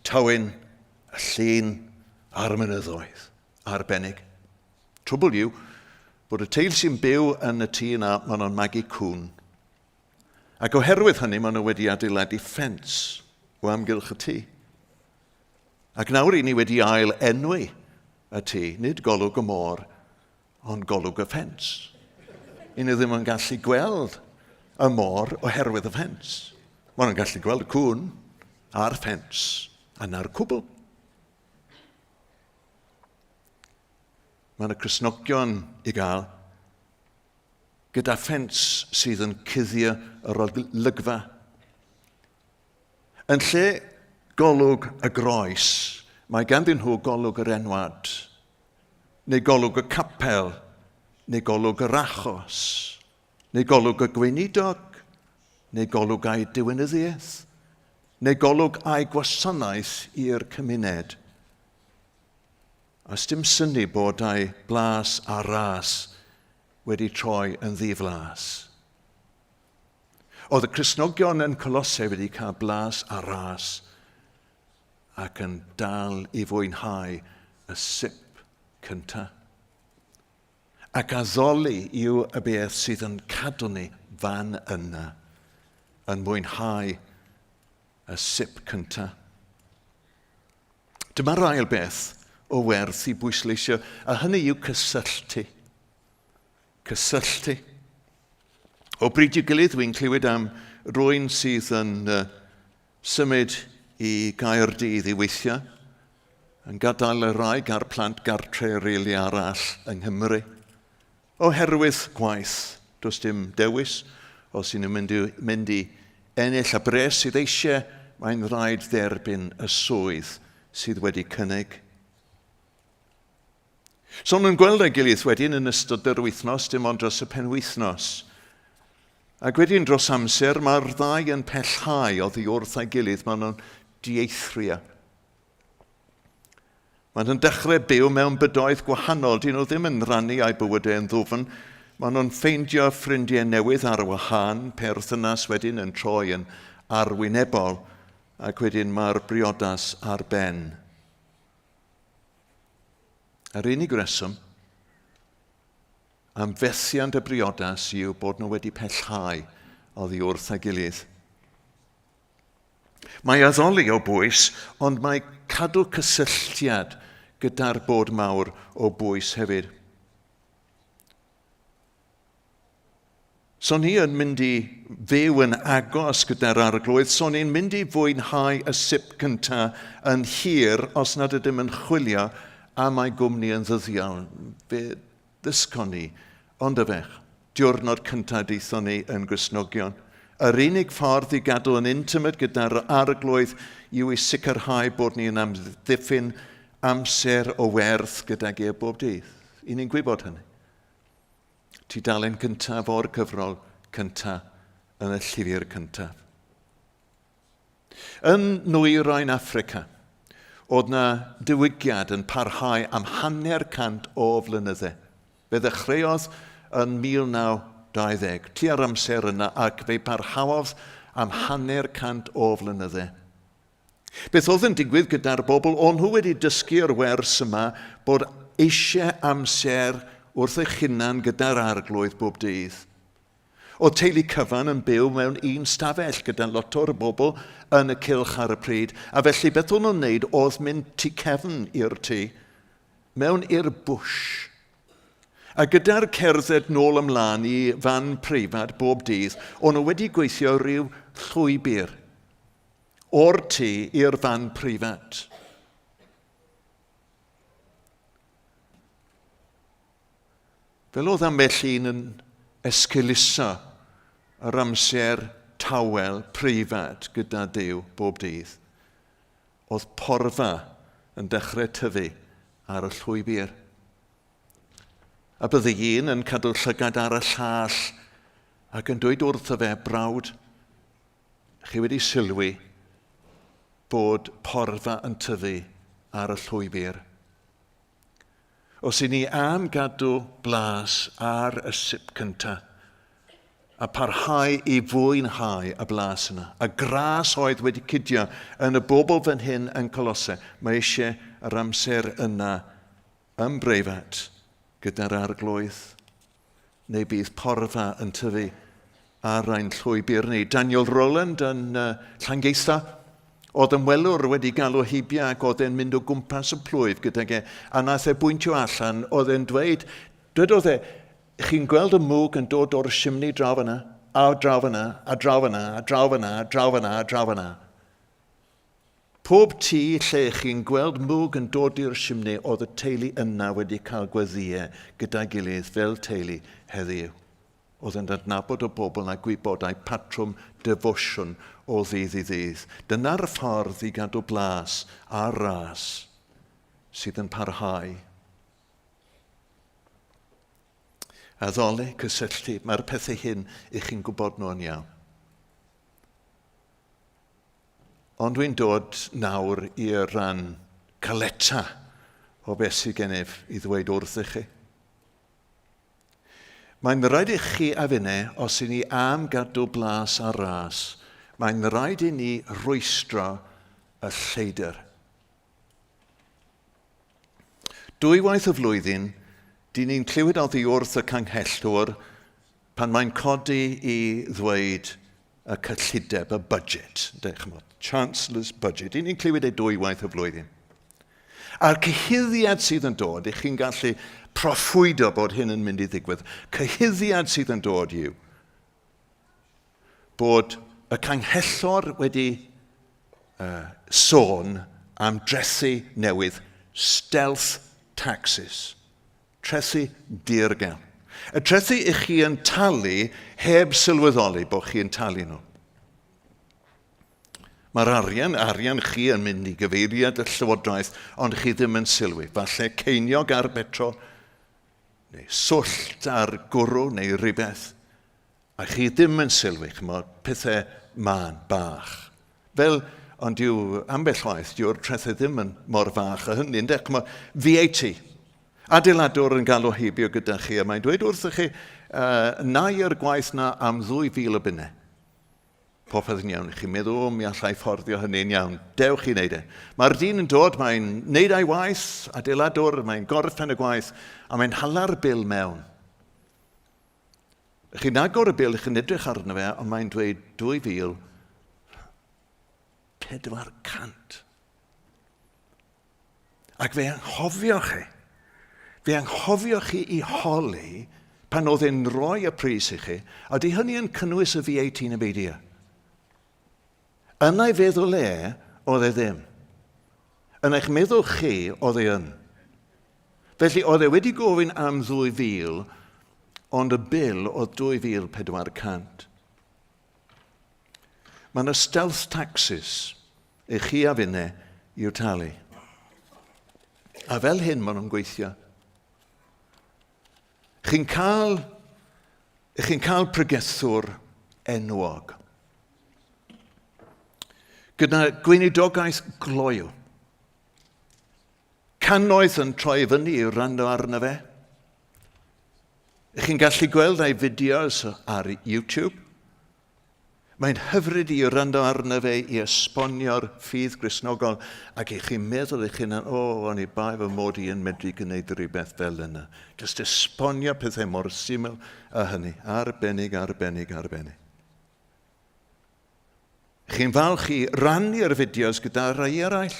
Tywyn, y llun a'r mynyddoedd arbennig. Trwbl yw bod y teulu sy'n byw yn y tŷ yna, maen nhw'n magu cŵn. Ac oherwydd hynny, maen nhw wedi adeiladu ffens o amgylch y tŷ. Ac nawr i ni wedi ail enwi y tŷ, nid golwg y môr, ond golwg y ffens. I ni ddim yn gallu gweld y môr oherwydd y ffens. Maen nhw'n gallu gweld y cŵn a'r ffens, a na'r cwbl. Mae yna Cristnogion i gael gyda ffens sydd yn cuddio yr olygfa. Yn lle golwg y groes, mae ganddyn nhw golwg yr enwad, neu golwg y capel, neu golwg yr achos, neu golwg y gweinidog, neu golwg a'i diwinyddiaeth, neu golwg a'i gwasanaeth i'r cymuned. A sdim synnu bod ei blas a ras wedi troi yn ddi-flas. Oedd y Cristnogion yn Colossae wedi cael blas a ras ac yn dal i fwynhau y sip cynta. Ac addoli yw y beth sydd yn cadw ni fan yna, yn mwynhau y sip cynta. Dyma'r ail beth o werth i bwysleisio, a hynny yw cysylltu. Cysylltu. O bryd i'w gilydd, wy'n clywed am rwy'n sydd yn uh, symud i Gaerdydd i weithio, yn gadael y rhaeg a'r plant gartre rili arall yng Nghymru. Oherwydd gwaith, does dim dewis, os y'n nhw'n mynd i, mynd i ennill y bres sydd eisiau, mae'n rhaid dderbyn y swydd sydd wedi cynnig. So nhw'n gweld ei gilydd wedyn yn ystod yr wythnos, dim ond dros y penwythnos. Ac wedyn dros amser, mae'r ddau yn pellhau oddi wrth ei gilydd, maen nhw'n dieithrio. Maen nhw'n dechrau byw mewn bydoedd gwahanol. Dyn nhw ddim yn rannu eu bywydau yn ddwfn. Maen nhw'n ffeindio ffrindiau newydd ar wahân, perthynas wedyn yn troi yn arwynebol, ac wedyn mae'r briodas ar ben. Yr unig reswm am fethiant y briodas yw bod nhw wedi pellhau oddi wrth ei gilydd. Mae addoli o bwys, ond mae cadw cysylltiad gyda'r bod mawr o bwys hefyd. So ni yn mynd i fyw yn agos gyda'r arglwydd, so ni'n mynd i fwynhau y sip cyntaf yn hir os nad ydym yn chwilio am ei gwmni yn ddyddiol. Fe Ddysgon ni, ond yfech, diwrnod cyntaf daethon ni yn Gristnogion. Yr unig ffordd i gadw yn intimate gyda'r Arglwydd yw i sicrhau bod ni yn amddiffyn amser o werth gydag e bob dydd. I ni'n gwybod hynny. Tudalen cyntaf o'r cyfrol cyntaf yn y llyfr cyntaf. Yn Nwyrain Affrica, oedd 'na diwygiad yn parhau am hanner cant o flynyddau. Fe ddechreuodd yn 1920, tua'r amser yna, ac fe parhaodd am hanner cant o flynyddau. Beth oedd yn digwydd gyda'r bobl, o'n nhw wedi dysgu'r wers yma bod eisiau amser wrth eich hunan gyda'r arglwydd bob dydd. Oedd teulu cyfan yn byw mewn un stafell gyda lot o'r bobl yn y cylch ar y pryd, a felly beth o'n nhw'n wneud oedd mynd tu cefn i'r tŷ, mewn i'r bush. A gyda'r cerdded nôl ymlaen i fan preifat bob dydd, o'n nhw wedi gweithio rhyw llwybr o'r tŷ i'r fan preifat. Fel oedd ambell un yn esgeuluso yr amser tawel, preifat gyda Duw bob dydd, oedd porfa yn dechrau tyfu ar y llwybr. A bydde un yn cadw llygad ar y llall ac yn dweud wrtho fe, brawd, chi wedi sylwi bod porfa yn tyfu ar y llwybr. Os i ni am gadw blas ar y sip cynta, a parhau i fwynhau y blas yna, y gras oedd wedi cydio yn y bobl fan hyn yn Colose, mae eisiau yr amser yna yn breifat gyda'r arglwydd. Neu bydd porfa yn tyfu ar ein llwybr ni. Daniel Rowland yn uh, Llangeitha, oedd ymwelwr wedi galw heibio ac oedd e'n mynd o gwmpas y plwyf gydag e, a nath e bwyntio allan, oedd e'n dweud, dwedodd e, chi'n gweld y mwg yn dod o'r simni draw fyna, a draw fyna, a draw fyna, a draw fyna, a draw fyna, a draw fyna. Pob tŷ lle chi'n gweld mwg yn dod i'r simne oedd y teulu yna wedi cael gweddïau gyda'i gilydd fel teulu heddiw. Oedd yn adnabod y bobl a gwybod a'u patrwm defosiwn o ddydd i ddydd. Dyna'r ffordd i gadw blas ar ras sydd yn parhau. Addoli, cysylltu, mae'r pethau hyn i chi'n gwybod nhw yn iawn. Ond dwi'n dod nawr i'r ran caleta o beth sydd gennyf i ddweud wrthych chi. Mae'n rhaid i chi a finne, os i ni am gadw blas ar ras, mae'n rhaid i ni rwystro y lleidr. Dwywaith y flwyddyn, dyn ni'n clywed oddi wrth y canghellwr pan mae'n codi i ddweud y cyllideb, y budget, de, chymod, Chancellor's Budget. Dyn ni'n clywed ei dwywaith y flwyddyn. A'r cyhuddiad sydd yn dod, i chi'n gallu proffwydo bod hyn yn mynd i ddigwydd, cyhuddiad sydd yn dod yw bod y canghellor wedi sôn am drethu newydd, stealth taxes, trethu dirgel. Y trethu i chi yn talu heb sylweddoli bod chi'n talu nhw. Mae'r arian, arian chi yn mynd i gyfeiriad y llywodraeth, ond chi ddim yn sylwi. Falle ceiniog ar betrol, neu swllt ar gwrw, neu rhywbeth. A chi ddim yn sylwi, chymod, pethau mân, bach. Fel ond yw ambell waith, dyw'r trethau ddim yn mor fach a hynny, ynde? Chymod, VAT. Adeiladwr yn galw heibio gyda chi, a mae'n dweud wrthych chi, na i'r gwaith na am 2,000 o bunnau. Popeth yn iawn, chi'n meddwl, o, mi allai fforddio hynny'n iawn, dewch i wneud e. Mae'r dyn yn dod, mae'n wneud ei waith, adeiladwr, mae'n gorffen y gwaith, a mae'n hala'r bil mewn. Chi'n agor y bil, chi'n edrych arno fe, ond mae'n dweud 2,400. Ac fe anghofioch chi. Fe anghofioch chi i holi pan oedd e'n rhoi y pris i chi, a di hynny yn cynnwys y VAT neu beidio. Yn ei feddwl e, oedd e ddim. Yn eich meddwl chi, oedd e yn. Felly, oedd e wedi gofyn am 2,000, ond y bil oedd 2,400. Mae yna stealth taxes i chi a finne i'w talu. A fel hyn maen nhw'n gweithio. Chi'n cael, chi'n cael pregethwr enwog. Gyda gweinidogaeth gloyw. Cannoedd yn troi fyny i wrando arno fe. Chi'n gallu gweld ei fideos ar YouTube. Mae'n hyfryd i wrando arno fe i esbonio'r ffydd Gristnogol ac i chi'n meddwl eich hunan, o, oh, oni bai fy mod i yn medru gwneud rhywbeth fel yna. Just esbonio pethau mor syml a hynny. Arbennig, arbennig, arbennig. Chi'n falch i rannu'r fideos gyda rhai eraill?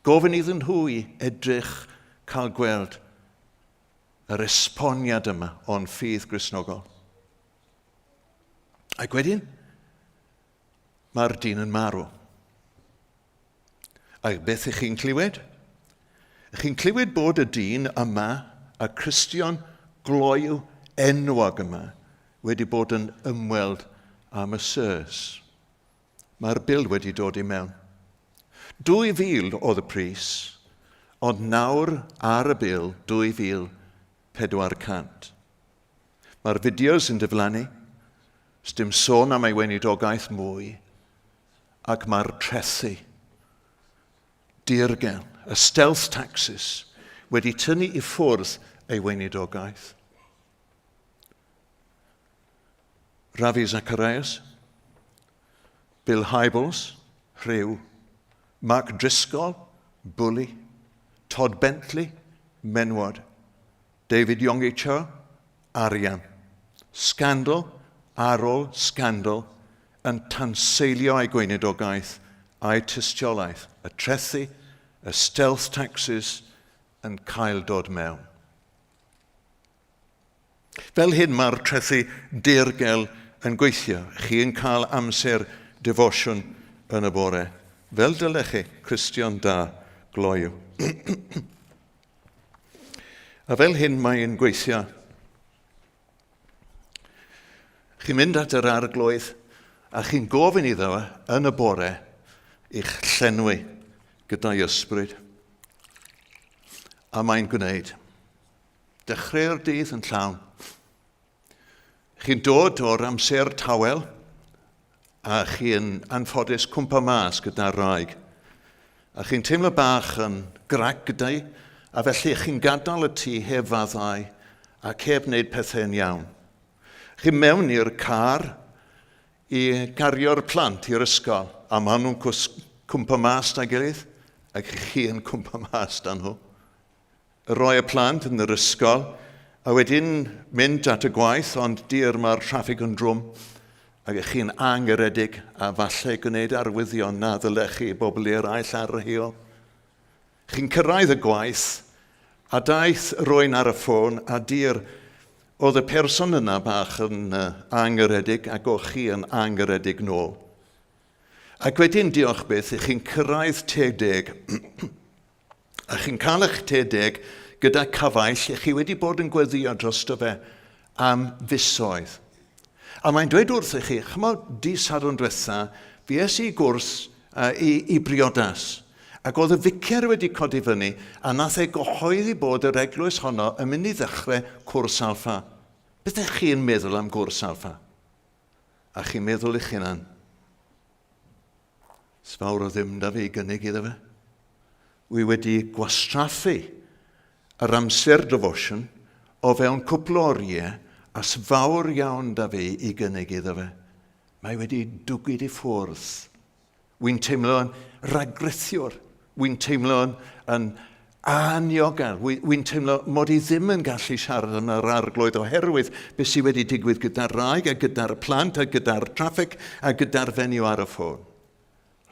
Gofyn iddyn nhw i edrych, cael gweld yr esboniad yma o'n ffydd Gristnogol. Ac wedyn, mae'r dyn yn marw. Ac beth ych chi'n clywed? Ych chi'n clywed bod y dyn yma, y Cristion gloyw enwog yma, wedi bod yn ymweld â masseurs. Mae'r bil wedi dod i mewn. 2,000 oedd y pris, ond nawr ar y bil 2,400. Mae'r fideos yn diflannu, sdim sôn am ei weinidogaeth mwy, ac mae'r trethi dirgel, y stealth taxes, wedi tynnu i ffwrdd ei weinidogaeth. Ravi Zacharias, Bill Hybels, rhyw, Mark Driscoll, bully, Todd Bentley, menwod, David Yonggi Cho, arian. Scandal ar ôl scandal yn tanseilio ei gweinidogaeth a'i tystiolaeth, y trethi, y stealth taxes yn cael dod mewn. Fel hyn mae'r trethi dirgel yn gweithio. Chi yn cael amser defosiwn yn y bore. Fel dylech chi, Cristion da, gloyw. A fel hyn mae'n gweithio. Chi'n mynd at yr arglwydd a chi'n gofyn iddo yn y bore i'ch llenwi gyda'i ysbryd. A mae'n gwneud. Dechreu'r dydd yn llawn. Chi'n dod o'r amser tawel a chi'n anffodus cwmpa mas gyda'r raig. A chi'n teimlo bach yn grac gyda'i, a felly chi'n gadael y tŷ heb faddau ac heb wneud pethau'n iawn. Chi'n mewn i'r car i gario'r plant i'r ysgol, a maen nhw'n cwmpa mas da'i gilydd, ac chi yn cwmpa mas da nhw. Rhoi y plant yn yr ysgol, a wedyn mynd at y gwaith, ond dir mae'r traffig yn drwm, ac ych chi'n angeredig a falle gwneud arwyddion na ddylech chi i bobl eraill ar yr heol. Chi'n cyrraedd y gwaith, a daeth rwy'n ar y ffôn, a dir, oedd y person yna bach yn angeredig ac o'ch chi yn angeredig nôl. Ac wedyn, diolch byth, ych chi'n cyrraedd te deg. A chi'n cael eich te deg gyda cyfaill ych chi wedi bod yn gweddio drosto fe am fisoedd. A mae'n dweud wrthych chi, chymod, di Sadwrn diwetha, fi es i gwrs uh, i, i briodas. Ac oedd y ficer wedi codi fyny a nath e gyhoeddi bod yr eglwys honno yn mynd i ddechrau cwrs alfa. Beth ydych chi'n meddwl am gwrs alfa? A chi'n meddwl eich hunan? Sfawr o ddim da fi i gynnig iddo fe. Wi wedi gwastraffu yr amser devotion o fewn cwpl o oriau a sfawr iawn da fi i gynnig iddo fe. Mae wedi dwgyd i ffwrdd. Wy'n teimlo yn ragrithiwr. Wy'n teimlo yn, yn aniogel. Wy'n teimlo mod i ddim yn gallu siarad yn yr arglwydd oherwydd beth sydd wedi digwydd gyda'r raig a gyda'r plant a gyda'r traffig a gyda'r fenyw ar y ffôn.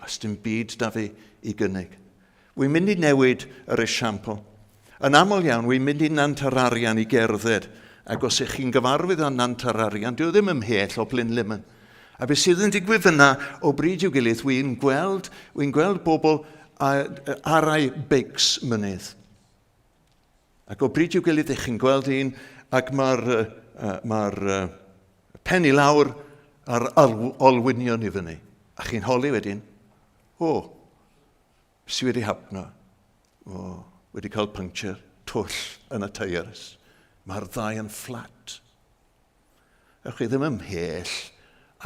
Oes dim byd da fi i gynnig. Wy'n mynd i newid yr esiampl. Yn aml iawn, wy'n mynd i Nant yr Arian i gerdded, ac os ych chi'n gyfarwydd â Nant yr Arian, dyw e ddim ymhell o Blynlimmon. A beth sydd yn digwydd fyna o bryd i'w gilydd, wy'n gweld, wy'n gweld bobl ar eu beics mynydd. Ac o bryd i'w gilydd, ych chi'n gweld un, ac mae'r uh, mae uh, pen i lawr a'r olwynion i fyny. A chi'n holi wedyn, o, sydd wedi hapno? O, wedi cael puncture, twll yn y tyres. Mae'r ddau yn fflat. Ewch chi ddim ymhell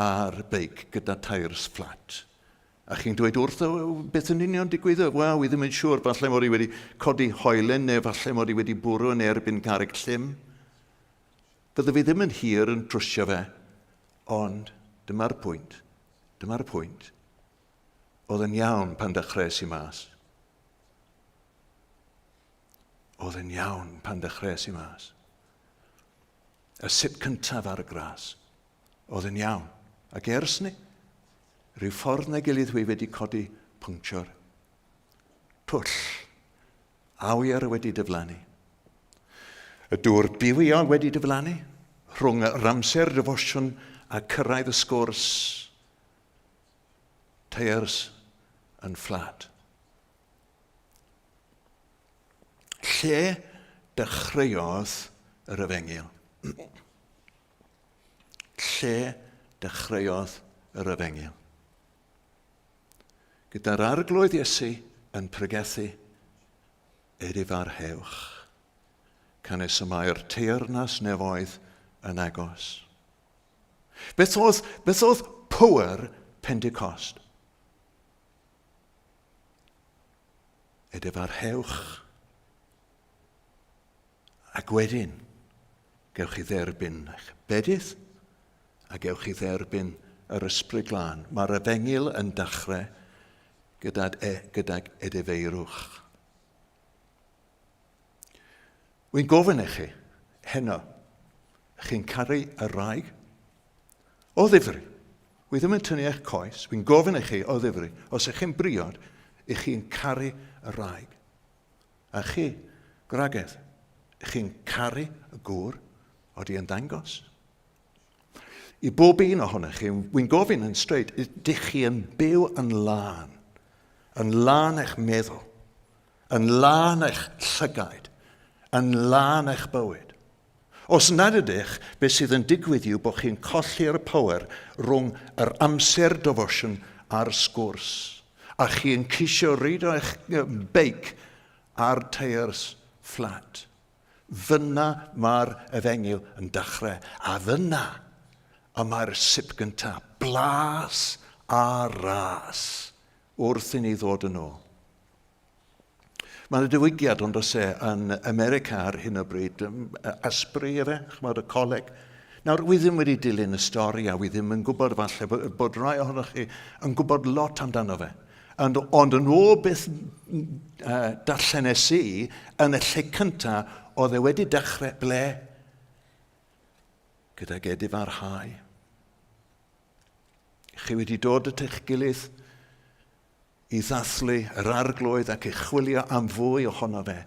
ar beic gyda tyres fflat. A chi'n dweud wrtho beth yn union digwyddodd? Wel, wi ddim yn siŵr, falle mod i wedi codi hoelen neu falle mod i wedi bwrw yn erbyn carreg llym. Fydde fi ddim yn hir yn trwsio fe, ond dyma'r pwynt, dyma'r pwynt. Oedd yn iawn pan dechreuais i mas. Oedd yn iawn pan dechreuais i mas. Y sip cyntaf ar y gras. Oedd yn iawn. Ac ers ni, rhyw ffordd neu gilydd wy wedi codi puncture. Twll. Awyr wedi diflannu. Y dŵr bywiol wedi diflannu rhwng yr amser defosiwn a cyrraedd y sgwrs. Teiars yn fflat. Lle dechreuodd yr efengyl? Lle dechreuodd yr efengyl? Gyda'r arglwydd Iesu yn pregethu, edifarhewch, canys y mae'r teyrnas nefoedd yn agos. Beth oedd, beth oedd power Pentecost? Edifarhewch. Ac wedyn, gewch chi dderbyn eich bedydd a gewch chi dderbyn yr ysbryd glân. Mae'r efengyl yn dechrau gydag, e, gydag edifeirwch. Wy'n gofyn i chi, heno, chi'n caru y rhaeg? O ddifri. Wy ddim yn tynnu eich coes. Wy'n gofyn i chi, o ddifri, os ych chi'n briod, ych chi'n caru y rhaeg. A chi, gwragedd, chi'n caru y gŵr, odi yn dangos? I bob un ohonych chi, wy'n gofyn yn straight, ydych chi yn byw yn lân, yn lân eich meddwl, yn lân eich llygaid, yn lân eich bywyd. Os nad ydych, beth sydd yn digwydd yw bod chi'n colli'r power rhwng yr amser devotion a'r sgwrs. A chi'n ceisio reido eich beic ar teirs fflat. Fyna mae'r efengyl yn dechrau, a fyna y mae'r sip gyntaf, blas a ras, wrth i ni ddod yn ôl. Mae yna diwygiad ond oes e yn America ar hyn o bryd, Asbury efe, chymod, y coleg. Nawr, wi ddim wedi dilyn y stori a wi ddim yn gwybod falle bod rhai ohonoch chi yn gwybod lot amdano fe. Ond, ond yn ôl beth darllenes i, yn y lle cyntaf, oedd e wedi dechrau ble? Gydag edifarhau. Chi wedi dod at eich gilydd i ddathlu yr Arglwydd ac i chwilio am fwy ohono fe,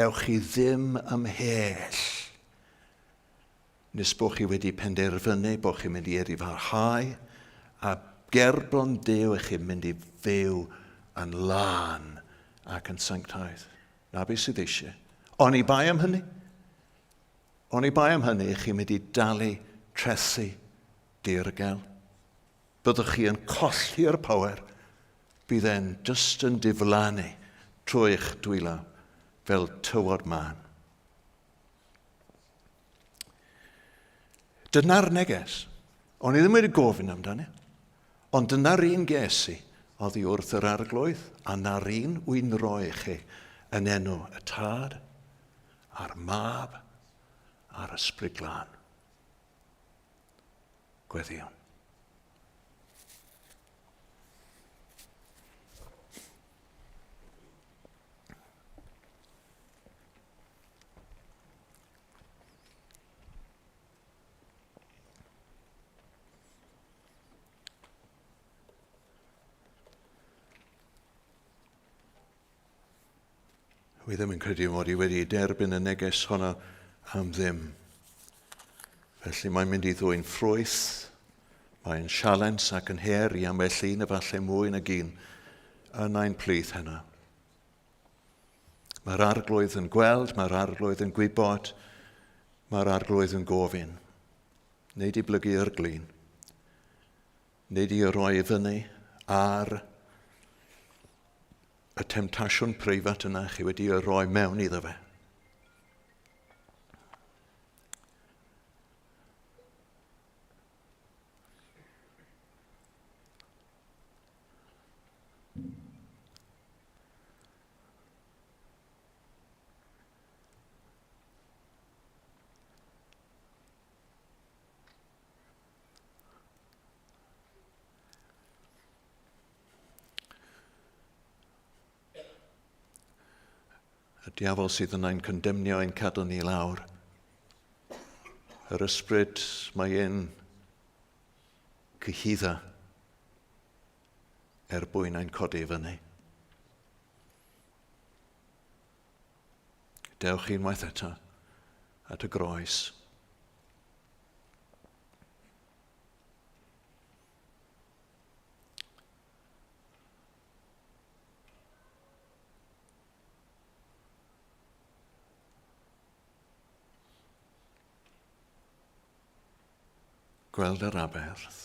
ewch chi ddim ymhell nes bod chi wedi penderfynu bod chi'n mynd i edifarhau a gerbron Duw eich chi'n mynd i fyw yn lân ac yn sanctaidd. Na beth sydd eisiau. Oni bai am hynny. Oni bai am hynny, chi'n mynd i dalu trethi dirgel. Byddwch chi yn colli'r power, bydd e'n jyst yn diflannu trwy eich dwylo fel tywod mân. Dyna'r neges. O'n i ddim wedi gofyn amdani, ond dyna'r un ges i. oddi wrth yr arglwydd, a na'r un wy'n roi i chi yn enw y Tad, a'r Mab, a'r Ysbryd Glân. Gweddïwn. Wi ddim yn credu mod i wedi derbyn y neges honno am ddim. Felly mae'n mynd i ddwyn ffrwyth, mae'n sialens ac yn her i ambell un, efallai mwy nag un, yn ein plith heno. Mae'r arglwydd yn gweld, mae'r arglwydd yn gwybod, mae'r arglwydd yn gofyn. Neu di blygu yr glin. Neu di roi i fyny ar y temtasiwn preifat yna chi wedi ei roi mewn iddo fe. Y diafol sydd yna'n condemnio ein cadw ni lawr. Yr ysbryd mae e'n cyhudda er bwyn ein codi i fyny. Dewch unwaith eto at y groes. Gweld yr aberth.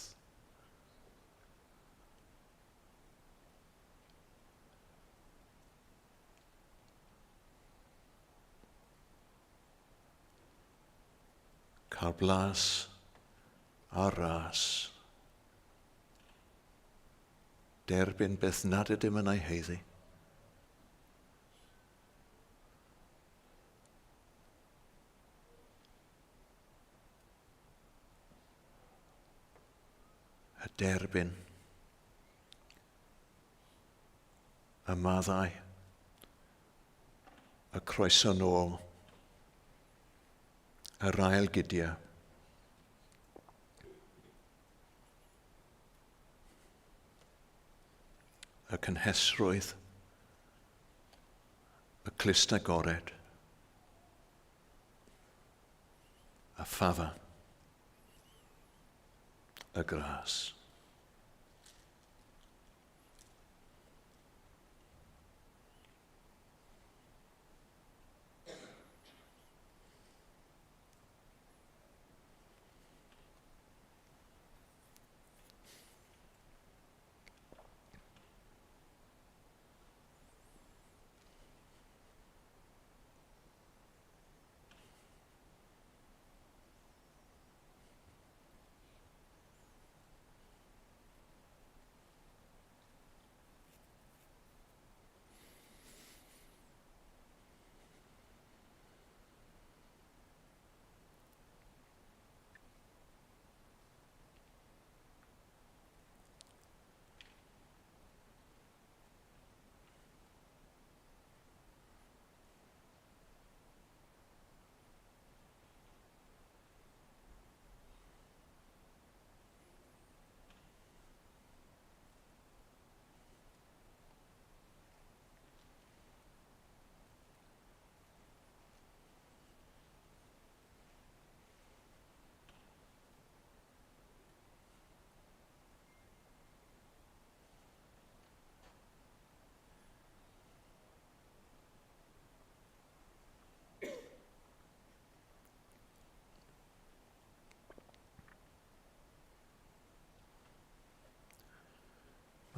Cael blas ar ras. Derbyn beth nad ydym yn ei haeddu. A derbyn y maddau, y croeso nôl, yr ail gydio. Y cynhesrwydd, y clust agored, a ffafa, y gras.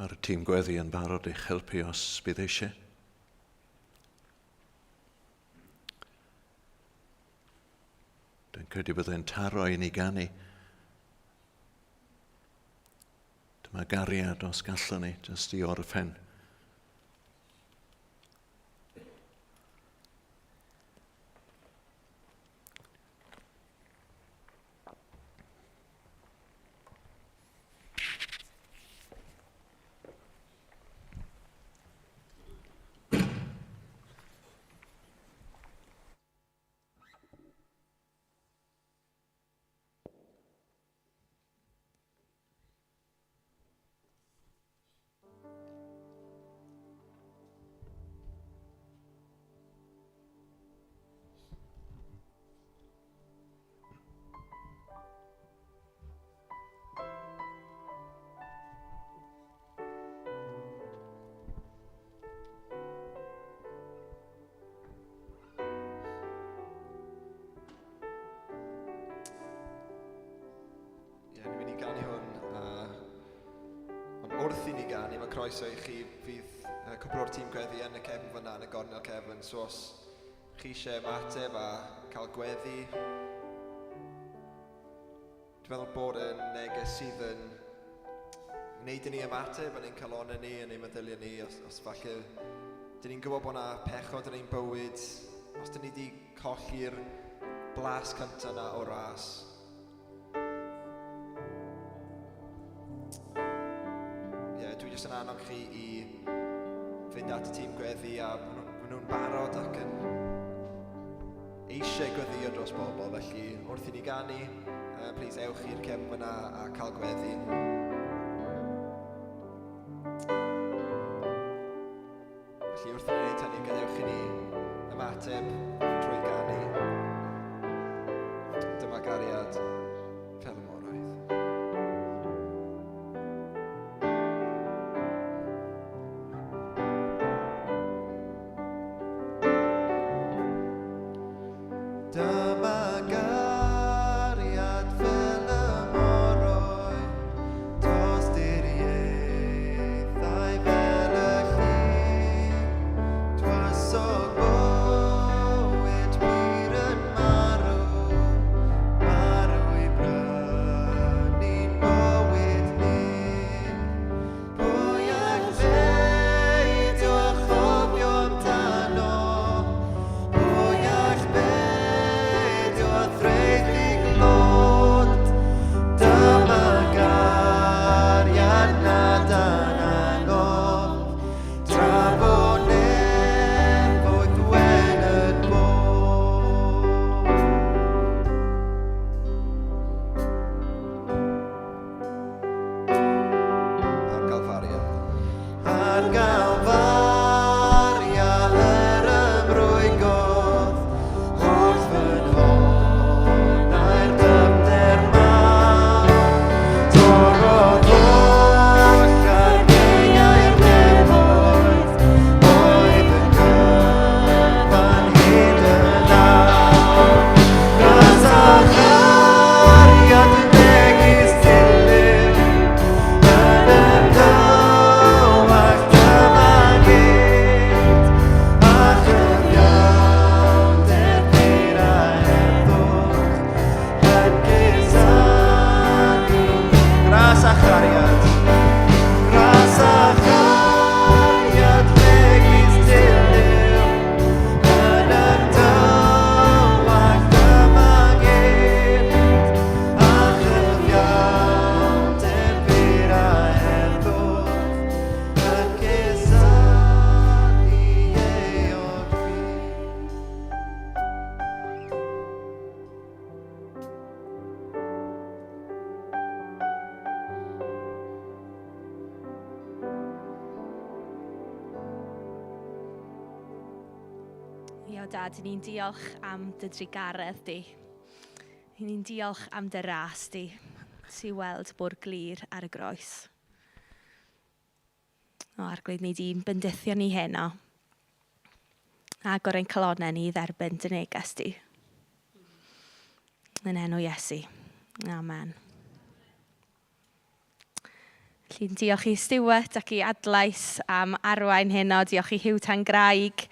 Mae'r tîm gweddi yn barod i'ch helpu os bydd eisiau. Dwi'n credu byddai'n taro i ni ganu. Dyma gariad os gallwn ni, jyst i orffen. Ie, ni'n mynd i ganu hwn. A... Ond wrth i ni ganu, mae croeso i chi. Fydd cwpl o'r tîm gweddi yn y cefn fyna, yn y gornel cefn. So os chi eisiau ymateb a cael gweddi, dwi'n meddwl bod yn neges sydd yn wneud i ni ymateb yn ein calonau ni, yn ein meddyliau ni, os, os falle dyn ni'n gwybod bod yna pechod yn ein bywyd, os dyn ni wedi colli'r blas cyntaf yna o ras. Ie, yeah, dwi jyst yn annog chi i fynd at y tîm gweddi a maen nhw'n barod ac yn eisiau gweddio dros bobl, felly wrth i ni ganu, please ewch i'r cefn fyna a cael gweddi. Felly wrth i ni wneud hynny, gadewch i ni ymateb trwy ganu. Dyma gariad fel y moroedd. Dyma gariad fel y moroedd, tosturiaethau fel y llun, twysog bywyd pur yn marw, marw i brynu'n bywyd ni. Pwy all beidio chofio amdano? Pwy all beidio â threiglu glod? Dyma gariad nad anangof, tra fo nefoedd wen yn bod. Ar Galfaria. Ar Galfaria yr ymrwygodd, holl fy nhonau'r dyfnder mawr. Torrodd holl arfeiau'r nefoedd, oedd yn gyfan hyd yn awr. Gras a chariad yn megis dilyn, yn y tywallt dyma gyd, a chyfiawnder pur a heddwch yn cusanu. Gras a chariad, gras a chariad megis dilyn, yn y tywallt dyma gyd, a chyfiawnder pur a heddwch yn cusanu euog fi. Ie, o dad, ni'n diolch am dy drugaredd di. Ni'n diolch am dy ras di, sy'n weld mor glir ar y groes. O, Arglwydd, ni di'n bendithio ni heno. Agor ein calonnau ni i dderbyn dy neges di. Yn enw Iesu. Amen. Felly, diolch i Stuart ac i Adlais am arwain heno. Diolch i Huw Tangraig.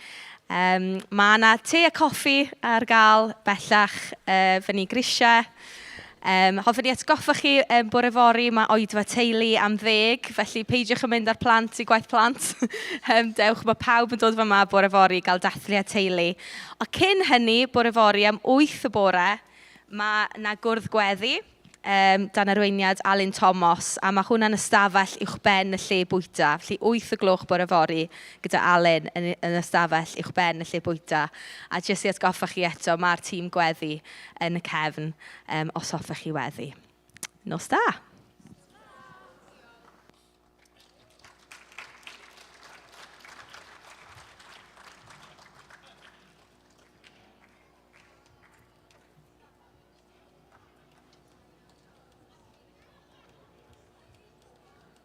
Mae yna te a coffi ar gael bellach fyny grisiau. Hoffwn i atgoffa chi bore fory mae oedfa teulu am 10, felly peidiwch yn mynd â'r plant i gwaith plant. Dewch, mae pawb yn dod fyma bore fory i gael dathliad teulu. A cyn hynny, bore fory am 8 y bore, mae 'na gwrdd gweddi dan arweiniad Alun Thomas, a mae hwnna'n ystafell uwchben y lle bwyta. Felly 8 y gloch bore fory gyda Alun yn ystafell uwchben y lle bwyta. A jyst i atgoffa chi eto, mae'r tîm gweddi yn y cefn os hoffech chi weddi. Nos da!